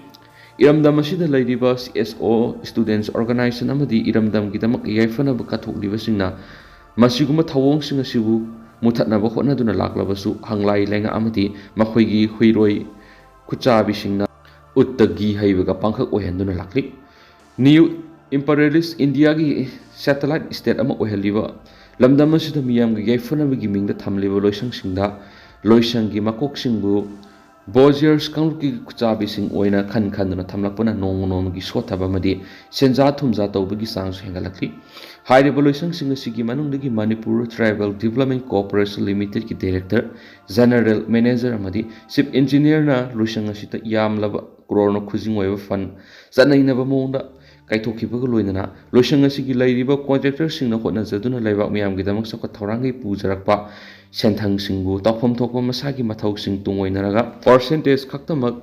ꯏꯔꯝꯗꯝ ꯑꯁꯤꯗ ꯂꯩꯔꯤꯕ C S O, Students Organization ꯑꯃꯗꯤ ꯏꯔꯝꯗꯝꯒꯤꯗꯃꯛ ꯌꯥꯏꯐꯅꯕ ꯀꯠꯊꯣꯛꯂꯤꯕꯁꯤꯡꯅ ꯃꯁꯤꯒꯨꯝꯕ ꯊꯧꯑꯣꯡꯁꯤꯡ ꯑꯁꯤꯕꯨ ꯃꯨꯊꯠꯅꯕ ꯍꯣꯠꯅꯗꯨꯅ ꯂꯥꯛꯂꯕꯁꯨ, ꯍꯪꯂꯥꯏ ꯂꯩꯉꯥꯛ ꯑꯃꯗꯤ ꯃꯈꯣꯏꯒꯤ ꯍꯨꯏꯔꯣꯏ ꯈꯨꯠꯆꯥꯕꯤꯁꯤꯡꯅ ꯎꯠꯇꯒꯤ ꯍꯩꯕꯒ ꯄꯥꯡꯈꯛ ꯑꯣꯏꯍꯟꯗꯨꯅ ꯂꯥꯛꯂꯤ꯫ New Imperialist Indiaꯒꯤ satellite state ꯑꯃ ꯑꯣꯏꯍꯜꯂꯤꯕ ꯂꯝꯗꯝ ꯑꯁꯤꯗ ꯃꯤꯌꯥꯝꯒꯤ ꯌꯥꯏꯐꯅꯕꯒꯤ ꯃꯤꯡꯗ ꯊꯝꯂꯤꯕ ꯂꯣꯏꯁꯪꯁꯤꯡꯗ ꯂꯣꯏꯁꯪꯒꯤ ꯃꯀꯣꯛꯁꯤꯡꯕꯨ ꯕꯣꯖꯤꯌꯔꯁ ꯀꯥꯡꯂꯨꯞꯀꯤ ꯈꯨꯠꯆꯥꯕꯤꯁꯤꯡ ꯑꯣꯏꯅ ꯈꯟ ꯈꯟꯗꯨꯅ ꯊꯝꯂꯛꯄꯅ ꯅꯣꯡꯃ ꯅꯣꯡꯃꯒꯤ ꯁꯣꯠꯊꯕ ꯑꯃꯗꯤ ꯁꯦꯟꯖꯥ ꯊꯨꯝꯖꯥ ꯇꯧꯕꯒꯤ ꯆꯥꯡꯁꯨ ꯍꯦꯟꯒꯠꯂꯛꯂꯤ꯫ ꯍꯥꯏꯔꯤꯕ ꯂꯣꯏꯁꯪꯁꯤꯡ ꯑꯁꯤꯒꯤ ꯃꯅꯨꯡꯗꯒꯤ Manipur Tribal Development Corporation Limitedꯀꯤ Director, General Manager ꯑꯃꯗꯤ Chief Engineerꯅ ꯂꯣꯏꯁꯪ ꯑꯁꯤꯗ ꯌꯥꯝꯂꯕ ꯀ꯭ꯔꯣꯔꯅ ꯈꯨꯖꯤꯡ ꯑꯣꯏꯕ fund ꯆꯠꯅꯩꯅꯕ ꯃꯑꯣꯡꯗ ꯀꯥꯏꯊꯣꯛꯈꯤꯕꯒ ꯂꯣꯏꯅꯅ ꯂꯣꯏꯁꯪ ꯑꯁꯤꯒꯤ ꯂꯩꯔꯤꯕ contractorꯁꯤꯡꯅ ꯍꯣꯠꯅꯖꯗꯨꯅ ꯂꯩꯕꯥꯛ ꯃꯤꯌꯥꯝꯒꯤꯗꯃꯛ ꯆꯥꯎꯈꯠ ꯊꯧꯔꯥꯡꯒꯤ ꯄꯨꯖꯔꯛꯄ ꯁꯦꯟꯊꯪꯁꯤꯡꯕꯨ ꯇꯧꯐꯝ ꯊꯣꯛꯄ ꯃꯁꯥꯒꯤ ꯃꯊꯧꯁꯤꯡ ꯇꯨꯡ ꯑꯣꯏꯅꯔꯒ percentage ꯈꯛꯇꯃꯛ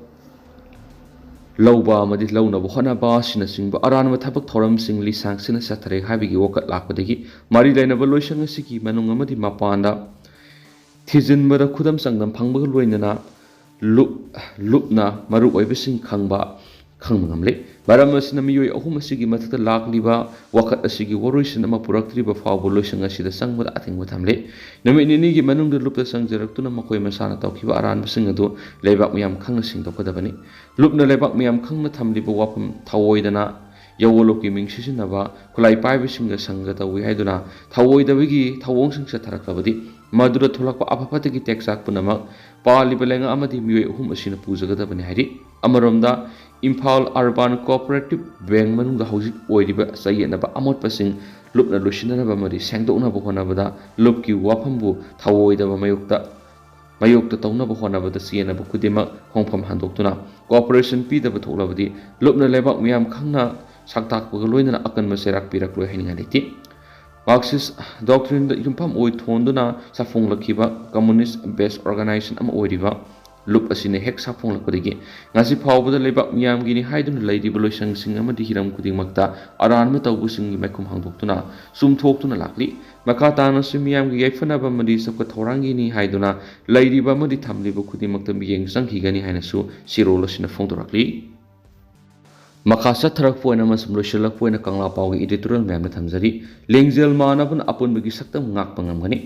ꯂꯧꯕ ꯑꯃꯗꯤ ꯂꯧꯅꯕ ꯍꯣꯠꯅꯕ ꯑꯁꯤꯅꯆꯤꯡꯕ ꯑꯔꯥꯟꯕ ꯊꯕꯛ ꯊꯧꯔꯝꯁꯤꯡ ꯂꯤꯁꯥꯡ ꯁꯤꯠꯅ ꯆꯠꯊꯔꯦ ꯍꯥꯏꯕꯒꯤ ꯋꯥꯀꯠ ꯂꯥꯛꯄꯗꯒꯤ ꯃꯔꯤ ꯂꯩꯅꯕ ꯂꯣꯏꯁꯪ ꯑꯁꯤꯒꯤ ꯃꯅꯨꯡ ꯑꯃꯗꯤ ꯃꯄꯥꯟꯗ ꯊꯤꯖꯤꯟꯕꯗ ꯈꯨꯗꯝ ꯆꯥꯡꯗꯝ ꯐꯪꯕꯒ ꯂꯣꯏꯅꯅ ꯂꯨꯞ-, ꯂꯨꯞꯅ ꯃꯔꯨ ꯑꯣꯏꯕꯁꯤꯡ ꯈꯪꯕ, ꯈꯪꯕ ꯉꯝꯂꯦ꯫ ꯃꯔꯝ ꯑꯁꯤꯅ ꯃꯤꯑꯣꯏ ꯑꯍꯨꯝ ꯑꯁꯤꯒꯤ ꯃꯊꯛꯇ ꯂꯥꯛꯂꯤꯕ ꯋꯥꯀꯠ ꯑꯁꯤꯒꯤ ꯋꯥꯔꯣꯏꯁꯤꯟ ꯑꯃ ꯄꯨꯔꯛꯇ꯭ꯔꯤꯕ ꯐꯥꯎꯕ ꯂꯣꯏꯁꯪ ꯑꯁꯤꯗ ꯆꯪꯕꯗ ꯑꯊꯤꯡꯕ ꯊꯝꯂꯦ꯫ ꯅꯨꯃꯤꯠ ꯅꯤꯅꯤꯒꯤ ꯃꯅꯨꯡꯗ ꯂꯨꯞꯇ ꯆꯪꯖꯔꯛꯇꯨꯅ ꯃꯈꯣꯏ ꯃꯁꯥꯅ ꯇꯧꯈꯤꯕ ꯑꯔꯥꯟꯕꯁꯤꯡ ꯑꯗꯨ ꯂꯩꯕꯥꯛ ꯃꯤꯌꯥꯝ ꯈꯪꯅ ꯁꯦꯡꯗꯣꯛꯀꯗꯕꯅꯤ꯫ ꯂꯨꯞꯅ ꯂꯩꯕꯥꯛ ꯃꯤꯌꯥꯝ ꯈꯪꯅ ꯊꯝꯂꯤꯕ ꯋꯥꯐꯝ ꯊꯧꯑꯣꯏꯗꯅ ꯌꯧꯋꯣ ꯂꯨꯞꯀꯤ ꯃꯤꯡ ꯁꯤꯖꯤꯟꯅꯕ, ꯈꯨꯠꯂꯥꯏ ꯄꯥꯏꯕꯁꯤꯡꯒ ꯁꯪꯒ ꯇꯧꯏ ꯍꯥꯏꯗꯨꯅ ꯊꯧꯑꯣꯏꯗꯕꯒꯤ ꯊꯧꯑꯣꯡꯁꯤꯡ ꯆꯠꯊꯔꯛꯂꯕꯗꯤ ꯃꯗꯨꯗ ꯊꯣꯛꯂꯛꯄ ꯑꯐ ꯐꯠꯇꯒꯤ ꯇꯦꯛꯆꯥꯛ ꯄꯨꯝꯅꯃꯛ ꯄꯥꯜꯂꯤꯕ ꯂꯩꯉꯥꯛ ꯑꯃꯗꯤ ꯃꯤꯑꯣꯏ ꯑꯍꯨꯝ ꯑꯁꯤꯅ ꯄꯨꯖꯒꯗꯕꯅꯤ ꯍꯥꯏꯔꯤ꯫ ꯑꯃꯔꯣꯝꯗ ꯏꯝꯐꯥꯜ Urban Cooperative Bank ꯃꯅꯨꯡꯗ ꯍꯧꯖꯤꯛ ꯑꯣꯏꯔꯤꯕ ꯆꯌꯦꯠꯅꯕ ꯑꯃꯣꯠꯄꯁꯤꯡ ꯂꯨꯞꯅ ꯂꯣꯏꯁꯤꯟꯅꯅꯕ ꯑꯃꯗꯤ ꯁꯦꯡꯗꯣꯛꯅꯕ ꯍꯣꯠꯅꯕꯗ ꯂꯨꯞꯀꯤ ꯋꯥꯐꯝꯕꯨ ꯊꯧꯑꯣꯏꯗꯕ ꯃꯥꯌꯣꯛꯇ ꯃꯥꯌꯣꯛꯇ ꯇꯧꯅꯕ ꯍꯣꯠꯅꯕꯗ ꯆꯦꯟꯅꯕ ꯈꯨꯗꯤꯡꯃꯛ ꯈꯣꯡꯐꯝ ꯍꯟꯗꯣꯛꯇꯨꯅ cooperation ꯄꯤꯗꯕ ꯊꯣꯛꯂꯕꯗꯤ ꯂꯨꯞꯅ ꯂꯩꯕꯥꯛ ꯃꯤꯌꯥꯝ ꯈꯪꯅ ꯁꯛꯇꯥꯛꯄꯒ ꯂꯣꯏꯅꯅ ꯑꯀꯟꯕ ꯆꯩꯔꯥꯛ ꯄꯤꯔꯛꯂꯣꯏ ꯍꯥꯏꯅꯤꯡꯉꯥꯏ ꯂꯩꯇꯦ꯫ Marxist doctrineꯗ ꯌꯨꯝꯐꯝ ꯑꯣꯏ ꯊꯣꯟꯗꯨꯅ ꯆꯥꯐꯣꯡꯂꯛꯈꯤꯕ communist based organization ꯑꯃ ꯑꯣꯏꯔꯤꯕ ꯂꯨꯞ ꯑꯁꯤꯅ ꯍꯦꯛ ꯁꯥꯐꯣꯡꯂꯛꯄꯗꯒꯤ ꯉꯁꯤ ꯐꯥꯎꯕꯗ ꯂꯩꯕꯥꯛ ꯃꯤꯌꯥꯝꯒꯤꯅꯤ ꯍꯥꯏꯗꯨꯅ ꯂꯩꯔꯤꯕ ꯂꯣꯏꯁꯪꯁꯤꯡ ꯑꯃꯗꯤ ꯍꯤꯔꯝ ꯈꯨꯗꯤꯡꯃꯛꯇ ꯑꯔꯥꯟꯕ ꯇꯧꯕꯁꯤꯡꯒꯤ ꯃꯥꯏꯈꯨꯝ ꯍꯥꯡꯗꯣꯛꯇꯨꯅ ꯆꯨꯝꯊꯣꯛꯇꯨꯅ ꯂꯥꯛꯂꯤ꯫ ꯃꯈꯥ ꯇꯥꯅꯁꯨ ꯃꯤꯌꯥꯝꯒꯤ ꯌꯥꯏꯐꯅꯕ ꯑꯃꯗꯤ ꯆꯥꯎꯈꯠ ꯊꯧꯔꯥꯡꯒꯤꯅꯤ ꯍꯥꯏꯗꯨꯅ ꯂꯩꯔꯤꯕ ꯑꯃꯗꯤ ꯊꯝꯂꯤꯕ ꯈꯨꯗꯤꯡꯃꯛꯇ ꯃꯤꯠꯌꯦꯡ ꯆꯪꯈꯤꯒꯅꯤ ꯍꯥꯏꯅꯁꯨ ꯆꯦꯔꯣꯜ ꯑꯁꯤꯅ ꯐꯣꯡꯗꯣꯔꯛꯂꯤ꯫ ꯃꯈꯥ ꯆꯠꯊꯔꯛꯄ ꯑꯣꯏꯅ ꯑꯃꯁꯨꯡ ꯂꯣꯏꯁꯤꯜꯂꯛꯄ ꯑꯣꯏꯅ ꯀꯪꯂꯥ ꯄꯥꯎꯒꯤ editorial ꯃꯌꯥꯝꯅ ꯊꯝꯖꯔꯤ꯫ ꯂꯤꯡꯖꯦꯜ ꯃꯥꯟꯅꯕꯅ ꯑꯄꯨꯟꯕꯒꯤ ꯁꯛꯇꯝ ꯉꯥꯛꯄ ꯉꯝꯒꯅꯤ꯫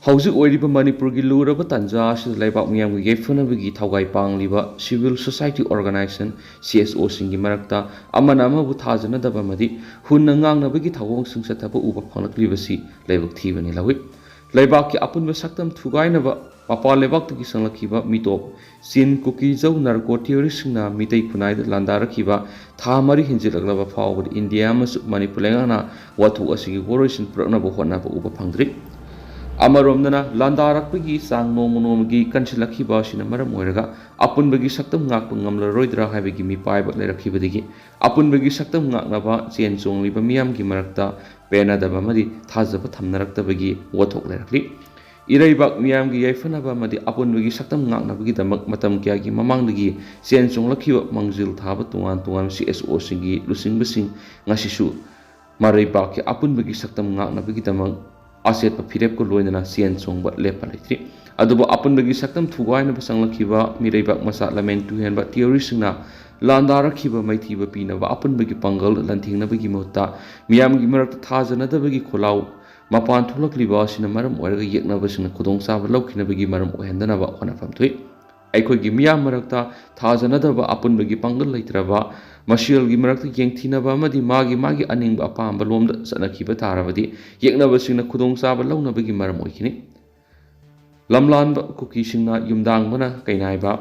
ꯍꯧꯖꯤꯛ ꯑꯣꯏꯔꯤꯕ ꯃꯅꯤꯄꯨꯔꯒꯤ ꯂꯨꯔꯕ ꯇꯥꯟꯖꯥ ꯑꯁꯤꯗ ꯂꯩꯕꯥꯛ ꯃꯤꯌꯥꯝꯒꯤ ꯌꯥꯏꯐꯅꯕꯒꯤ ꯊꯧꯒꯥꯏ ꯄꯥꯡꯂꯤꯕ civil society organization, C S O ꯁꯤꯡꯒꯤ ꯃꯔꯛꯇ ꯑꯃꯅ ꯑꯃꯕꯨ ꯊꯥꯖꯅꯗꯕ ꯑꯃꯗꯤ ꯍꯨꯟꯅ ꯉꯥꯡꯅꯕꯒꯤ ꯊꯧꯑꯣꯡꯁꯤꯡ ꯆꯠꯊꯕ ꯎꯕ ꯐꯪꯂꯛꯂꯤꯕꯁꯤ ꯂꯥꯏꯕꯛ ꯊꯤꯕꯅꯤ ꯂꯧꯏ꯫ ꯂꯩꯕꯥꯛꯀꯤ ꯑꯄꯨꯟꯕ ꯁꯛꯇꯝ ꯊꯨꯒꯥꯏꯅꯕ ꯃꯄꯥꯟ ꯂꯩꯕꯥꯛꯇꯒꯤ ꯆꯪꯂꯛꯈꯤꯕ ꯃꯤꯇꯣꯞ ꯆꯤꯟ ꯀꯨꯀꯤ ꯖꯧ ꯅꯥꯔꯀꯣ terrorist ꯁꯤꯡꯅ ꯃꯤꯇꯩ ꯈꯨꯟꯅꯥꯏꯗ ꯂꯥꯟꯗꯥꯔꯛꯈꯤꯕ ꯊꯥ ꯃꯔꯤ ꯍꯦꯟꯖꯤꯜꯂꯛꯂꯕ ꯐꯥꯎꯕꯗ ꯏꯟꯗꯤꯌꯥ ꯑꯃꯁꯨꯡ ꯃꯅꯤꯄꯨꯔ ꯂꯩꯉꯥꯛꯅ ꯋꯥꯊꯣꯛ ꯑꯁꯤꯒꯤ ꯋꯥꯔꯣꯏꯁꯤꯟ ꯄꯨꯔꯛꯅꯕ ꯍꯣꯠꯅꯕ ꯎꯕ ꯐꯪꯗ꯭ꯔꯤ꯫ ꯑꯃꯔꯣꯝꯗꯅ ꯂꯥꯟꯗꯥꯔꯛꯄꯒꯤ ꯆꯥꯡ ꯅꯣꯡꯃ ꯅꯣꯡꯃꯒꯤ ꯀꯟꯁꯤꯜꯂꯛꯈꯤꯕ ꯑꯁꯤꯅ ꯃꯔꯝ ꯑꯣꯏꯔꯒ ꯑꯄꯨꯟꯕꯒꯤ ꯁꯛꯇꯝ ꯉꯥꯛꯄ ꯉꯝꯂꯔꯣꯏꯗ꯭ꯔꯥ ꯍꯥꯏꯕꯒꯤ ꯃꯤꯄꯥꯏꯕ ꯂꯩꯔꯛꯈꯤꯕꯗꯒꯤ ꯑꯄꯨꯟꯕꯒꯤ ꯁꯛꯇꯝ ꯉꯥꯛꯅꯕ ꯆꯦꯟ ꯆꯣꯡꯂꯤꯕ ꯃꯤꯌꯥꯝꯒꯤ ꯃꯔꯛꯇ ꯄꯦꯟꯅꯗꯕ ꯑꯃꯗꯤ ꯊꯥꯖꯕ ꯊꯝꯅꯔꯛꯇꯕꯒꯤ ꯋꯥꯊꯣꯛ ꯂꯩꯔꯛꯂꯤ꯫ ꯏꯔꯩꯕꯥꯛ ꯃꯤꯌꯥꯝꯒꯤ ꯌꯥꯏꯐꯅꯕ ꯑꯃꯗꯤ ꯑꯄꯨꯟꯕꯒꯤ ꯁꯛꯇꯝ ꯉꯥꯛꯅꯕꯒꯤꯗꯃꯛ ꯃꯇꯝ ꯀꯌꯥꯒꯤ ꯃꯃꯥꯡꯗꯒꯤ ꯆꯦꯟ ꯆꯣꯡꯂꯛꯈꯤꯕ ꯃꯥꯡꯖꯤꯜ ꯊꯥꯕ ꯇꯣꯉꯥꯟ ꯇꯣꯉꯥꯟꯕ C S O ꯁꯤꯡꯒꯤ ꯂꯨꯆꯤꯡꯕꯁꯤꯡ ꯉꯁꯤꯁꯨ ꯃꯔꯩꯕꯥꯛꯀꯤ ꯑꯄꯨꯟꯕꯒꯤ ꯁꯛꯇꯝ ꯉꯥꯛꯅꯕꯒꯤꯗꯃꯛ ꯑꯆꯦꯠꯄ ꯐꯤꯔꯦꯞꯀ ꯂꯣꯏꯅꯅ ꯆꯦꯟ ꯆꯣꯡꯕ ꯂꯦꯞꯄ ꯂꯩꯇ꯭ꯔꯤ꯫ ꯑꯗꯨꯕꯨ ꯑꯄꯨꯟꯕꯒꯤ ꯁꯛꯇꯝ ꯊꯨꯒꯥꯏꯅꯕ ꯆꯪꯂꯛꯈꯤꯕ ꯃꯤꯔꯩꯕꯥꯛ ꯃꯆꯥ ꯂꯝꯍꯦꯟ ꯇꯨꯍꯦꯟꯕ terrorist ꯁꯤꯡꯅ ꯂꯥꯟꯗꯥꯔꯛꯈꯤꯕ ꯃꯥꯏꯊꯤꯕ ꯄꯤꯅꯕ ꯑꯄꯨꯟꯕꯒꯤ ꯄꯥꯡꯒꯜ ꯂꯥꯟꯊꯦꯡꯅꯕꯒꯤ ꯃꯍꯨꯠꯇ ꯃꯤꯌꯥꯝꯒꯤ ꯃꯔꯛꯇ ꯊꯥꯖꯅꯗꯕꯒꯤ ꯈꯣꯜꯂꯥꯎ ꯃꯄꯥꯟ ꯊꯣꯛꯂꯛꯂꯤꯕ ꯑꯁꯤꯅ ꯃꯔꯝ ꯑꯣꯏꯔꯒ ꯌꯦꯛꯅꯕꯁꯤꯡꯅ ꯈꯨꯗꯣꯡꯆꯥꯕ ꯂꯧꯈꯤꯅꯕꯒꯤ ꯃꯔꯝ ꯑꯣꯏꯍꯟꯗꯅꯕ ꯍꯣꯠꯅꯐꯝ ꯊꯣꯛꯏ꯫ ꯑꯩꯈꯣꯏꯒꯤ ꯃꯤꯌꯥꯝ ꯃꯔꯛꯇ ꯊꯥꯖꯅꯗꯕ, ꯑꯄꯨꯟꯕꯒꯤ ꯄꯥꯡꯒꯜ ꯂꯩꯇ꯭ꯔꯕ, ꯃꯁꯦꯜꯒꯤ ꯃꯔꯛꯇ ꯌꯦꯡꯊꯤꯅꯕ ꯑꯃꯗꯤ ꯃꯥꯒꯤ ꯃꯥꯒꯤ ꯑꯅꯤꯡꯕ ꯑꯄꯥꯝꯕ ꯂꯣꯝꯗ ꯆꯠꯅꯈꯤꯕ ꯇꯥꯔꯕꯗꯤ ꯌꯦꯛꯅꯕꯁꯤꯡꯅ ꯈꯨꯗꯣꯡꯆꯥꯕ ꯂꯧꯅꯕꯒꯤ ꯃꯔꯝ ꯑꯣꯏꯒꯅꯤ꯫ ꯂꯝꯂꯥꯟꯕ ꯀꯨꯀꯤꯁꯤꯡꯅ ꯌꯨꯝꯗꯥꯡꯕꯅ ꯀꯩꯅꯥꯏꯕ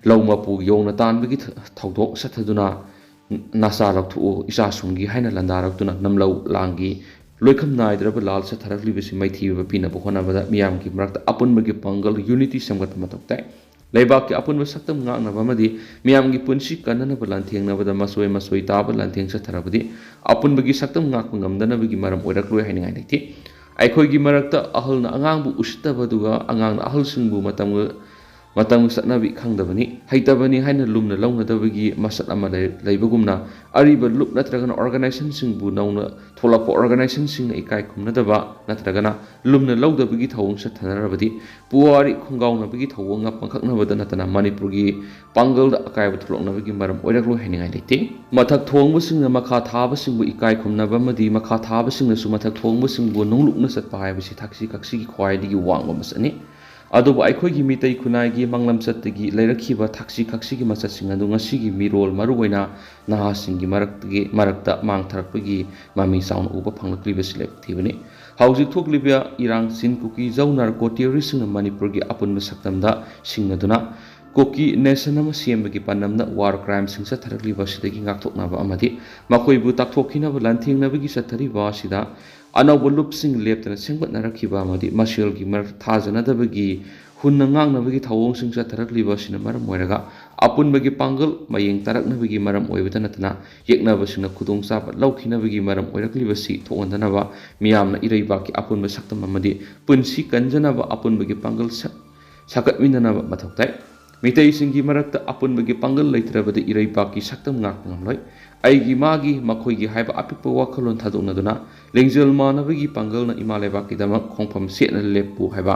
ꯂꯧ ꯃꯄꯨ ꯌꯣꯡꯅ ꯇꯥꯟꯕꯒꯤ ꯊ-, ꯊꯧꯗꯣꯛ ꯆꯠꯊꯗꯨꯅ ꯅꯆꯥ ꯂꯧꯊꯣꯛꯎ ꯏꯆꯥꯁꯨꯡꯒꯤ ꯍꯥꯏꯅ ꯂꯥꯟꯗꯥꯔꯛꯇꯨꯅ ꯅꯝꯂꯧ ꯂꯥꯡꯒꯤ ꯂꯣꯏꯈꯝ ꯅꯥꯏꯗ꯭ꯔꯕ ꯂꯥꯜ ꯆꯠꯊꯔꯛꯂꯤꯕꯁꯤ ꯃꯥꯏꯊꯤꯕ ꯄꯤꯅꯕ ꯍꯣꯠꯅꯕꯗ ꯃꯤꯌꯥꯝꯒꯤ ꯃꯔꯛꯇ ꯑꯄꯨꯟꯕꯒꯤ ꯄꯥꯡꯒꯜ unity ꯁꯦꯝꯒꯠꯄ ꯃꯊꯧ ꯇꯥꯏ꯫ ꯂꯩꯕꯥꯛꯀꯤ ꯑꯄꯨꯟꯕ ꯁꯛꯇꯝ ꯉꯥꯛꯅꯕ ꯑꯃꯗꯤ ꯃꯤꯌꯥꯝꯒꯤ ꯄꯨꯟꯁꯤ ꯀꯟꯅꯅꯕ ꯂꯥꯟꯊꯦꯡꯅꯕꯗ ꯃꯁꯣꯏ ꯃꯁꯣꯏ ꯇꯥꯕ ꯂꯥꯟꯊꯦꯡ ꯆꯠꯊꯔꯕꯗꯤ ꯑꯄꯨꯟꯕꯒꯤ ꯁꯛꯇꯝ ꯉꯥꯛꯄ ꯉꯝꯗꯅꯕꯒꯤ ꯃꯔꯝ ꯑꯣꯏꯔꯛꯂꯣꯏ ꯍꯥꯏꯅꯤꯡꯉꯥꯏ ꯂꯩꯇꯦ꯫ ꯑꯩꯈꯣꯏꯒꯤ ꯃꯔꯛꯇ ꯑꯍꯜꯅ ꯑꯉꯥꯡꯕꯨ ꯎꯁꯤꯠꯇꯕ ꯑꯗꯨꯒ ꯑꯉꯥꯡꯅ ꯑꯍꯜꯁꯤꯡꯕꯨ ꯃꯇꯝꯒ ꯃꯇꯝꯒꯤ ꯆꯠꯅꯕꯤ ꯈꯪꯗꯕꯅꯤ, ꯍꯩꯇꯕꯅꯤ ꯍꯥꯏꯅ ꯂꯨꯝꯅ ꯂꯧꯅꯗꯕꯒꯤ ꯃꯁꯛ ꯑꯃ ꯂꯩ-, ꯂꯩꯕꯒꯨꯝꯅ, ꯑꯔꯤꯕ ꯂꯨꯞ ꯅꯠꯇ꯭ꯔꯒꯅ organizationꯁꯤꯡꯕꯨ ꯅꯧꯅ ꯊꯣꯛꯂꯛꯄ organizationꯁꯤꯡꯅ ꯏꯀꯥꯏ ꯈꯨꯝꯅꯗꯕ ꯅꯠꯇ꯭ꯔꯒꯅ ꯂꯨꯝꯅ ꯂꯧꯗꯕꯒꯤ ꯊꯧꯑꯣꯡ ꯆꯠꯊꯅꯔꯕꯗꯤ ꯄꯨꯋꯥꯔꯤ ꯈꯣꯡꯒꯥꯎꯅꯕꯒꯤ ꯊꯧꯑꯣꯡ ꯄꯥꯡꯈꯛꯅꯕꯗ ꯅꯠꯇꯅ ꯃꯅꯤꯄꯨꯔꯒꯤ ꯄꯥꯡꯒꯜꯗ ꯑꯀꯥꯏꯕ ꯊꯣꯛꯂꯛꯅꯕꯒꯤ ꯃꯔꯝ ꯑꯣꯏꯔꯛꯂꯣꯏ ꯍꯥꯏꯅꯤꯡꯉꯥꯏ ꯂꯩꯇꯦ꯫ ꯃꯊꯛ ꯊꯣꯡꯕꯁꯤꯡꯅ ꯃꯈꯥ ꯊꯥꯕꯁꯤꯡꯕꯨ ꯏꯀꯥꯏ ꯈꯨꯝꯅꯕ ꯑꯃꯗꯤ ꯃꯈꯥ ꯊꯥꯕꯁꯤꯡꯅꯁꯨ ꯃꯊꯛ ꯊꯣꯡꯕꯁꯤꯡꯕꯨ ꯅꯣꯡꯂꯨꯛꯅ ꯆꯠꯄ ꯍꯥꯏꯕꯁꯤ ꯊꯛꯁꯤ ꯈꯛꯁꯤꯒꯤ ꯈ꯭ꯋꯥꯏꯗꯒꯤ ꯋꯥꯡꯕ ꯃꯁꯛꯅꯤ꯫ ꯑꯗꯨꯕꯨ ꯑꯩꯈꯣꯏꯒꯤ ꯃꯤꯇꯩ ꯈꯨꯟꯅꯥꯏꯒꯤ ꯃꯥꯡꯂꯝꯆꯠꯇꯒꯤ ꯂꯩꯔꯛꯈꯤꯕ ꯊꯛꯁꯤ ꯈꯛꯁꯤꯒꯤ ꯃꯆꯠꯁꯤꯡ ꯑꯗꯨ ꯉꯁꯤꯒꯤ ꯃꯤꯔꯣꯜ, ꯃꯔꯨꯑꯣꯏꯅ ꯅꯍꯥꯁꯤꯡꯒꯤ ꯃꯔꯛꯇꯒꯤ, ꯃꯔꯛꯇ ꯃꯥꯡꯊꯔꯛꯄꯒꯤ ꯃꯃꯤ ꯆꯥꯎꯅ ꯎꯕ ꯐꯪꯂꯛꯂꯤꯕꯁꯤ ꯂꯥꯏꯕꯛ ꯊꯤꯕꯅꯤ꯫ ꯍꯧꯖꯤꯛ ꯊꯣꯛꯂꯤꯕ ꯏꯔꯥꯡ ꯆꯤꯟ ꯀꯨꯀꯤ ꯖꯧ ꯅꯥꯔꯀꯣ ꯇꯦꯔꯣꯔꯤꯁꯁꯤꯡꯅ ꯃꯅꯤꯄꯨꯔꯒꯤ ꯑꯄꯨꯟꯕ ꯁꯛꯇꯝꯗ ꯁꯤꯡꯅꯗꯨꯅ ꯀꯨꯀꯤ nation ꯑꯃ ꯁꯦꯝꯕꯒꯤ ꯄꯥꯟꯗꯝꯗ war crimeꯁꯤꯡ ꯆꯠꯊꯔꯛꯂꯤꯕ ꯑꯁꯤꯗꯒꯤ ꯉꯥꯛꯊꯣꯛꯅꯕ ꯑꯃꯗꯤ ꯃꯈꯣꯏꯕꯨ ꯇꯥꯛꯊꯣꯛꯈꯤꯅꯕ ꯂꯥꯟꯊꯦꯡꯅꯕꯒꯤ ꯆꯠꯊꯔꯤꯕ ꯑꯁꯤꯗ ꯑꯅꯧꯕ ꯂꯨꯞꯁꯤꯡ ꯂꯦꯞꯇꯅ ꯁꯦꯝꯒꯠꯅꯔꯛꯈꯤꯕ ꯑꯃꯗꯤ ꯃꯁꯦꯜꯒꯤ ꯃꯔꯛ ꯊꯥꯖꯅꯗꯕꯒꯤ ꯍꯨꯟꯅ ꯉꯥꯡꯅꯕꯒꯤ ꯊꯧꯑꯣꯡꯁꯤꯡ ꯆꯠꯊꯔꯛꯂꯤꯕ ꯑꯁꯤꯅ ꯃꯔꯝ ꯑꯣꯏꯔꯒ ꯑꯄꯨꯟꯕꯒꯤ ꯄꯥꯡꯒꯜ ꯃꯌꯦꯡ ꯇꯥꯔꯛꯅꯕꯒꯤ ꯃꯔꯝ ꯑꯣꯏꯕꯇ ꯅꯠꯇꯅ ꯌꯦꯛꯅꯕꯁꯤꯡꯅ ꯈꯨꯗꯣꯡꯆꯥꯕ ꯂꯧꯈꯤꯅꯕꯒꯤ ꯃꯔꯝ ꯑꯣꯏꯔꯛꯂꯤꯕꯁꯤ ꯊꯣꯛꯍꯟꯗꯅꯕ ꯃꯤꯌꯥꯝꯅ ꯏꯔꯩꯕꯥꯛꯀꯤ ꯑꯄꯨꯟꯕ ꯁꯛꯇꯝ ꯑꯃꯗꯤ ꯄꯨꯟꯁꯤ ꯀꯟꯖꯅꯕ ꯑꯄꯨꯟꯕꯒꯤ ꯄꯥꯡꯒꯜ ꯁꯛ-, ꯁꯥꯒꯠꯃꯤꯟꯅꯅꯕ ꯃꯊꯧ ꯇꯥꯏ꯫ ꯃꯤꯇꯩꯁꯤꯡꯒꯤ ꯃꯔꯛꯇ ꯑꯄꯨꯟꯕꯒꯤ ꯄꯥꯡꯒꯜ ꯂꯩꯇ꯭ꯔꯕꯗꯤ ꯏꯔꯩꯕꯥꯛꯀꯤ ꯁꯛꯇꯝ ꯉꯥꯛꯄ ꯉꯝꯂꯣꯏ꯫ ꯑꯩꯒꯤ ꯃꯥꯒꯤ ꯃꯈꯣꯏꯒꯤ ꯍꯥꯏꯕ ꯑꯄꯤꯛꯄ ꯋꯥꯈꯜꯂꯣꯟ ꯊꯥꯗꯣꯛꯅꯗꯨꯅ ꯂꯤꯡꯖꯦꯜ ꯃꯥꯟꯅꯕꯒꯤ ꯄꯥꯡꯒꯜꯅ ꯏꯃꯥ ꯂꯩꯕꯥꯛꯀꯤꯗꯃꯛ ꯈꯣꯡꯐꯝ ꯁꯦꯠꯅ ꯂꯦꯞꯄꯨ ꯍꯥꯏꯕ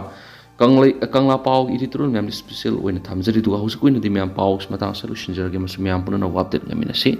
ꯀꯪꯂꯩ-, ꯀꯪꯂꯥ ꯄꯥꯎꯒꯤ editorial ꯃꯌꯥꯝꯗ special ꯑꯣꯏꯅ ꯊꯝꯖꯔꯤ꯫ ꯑꯗꯨꯒ ꯍꯧꯖꯤꯛ ꯑꯣꯏꯅꯗꯤ ꯃꯌꯥꯝ ꯄꯥꯎꯁꯤ ꯃꯇꯥꯡ ꯑꯁꯤꯗ ꯂꯣꯏꯁꯤꯟꯖꯔꯒꯦ꯫ ꯃꯁꯤ ꯃꯌꯥꯝ ꯄꯨꯝꯅꯃꯛ update ꯉꯝꯃꯤꯟꯅꯁꯤ꯫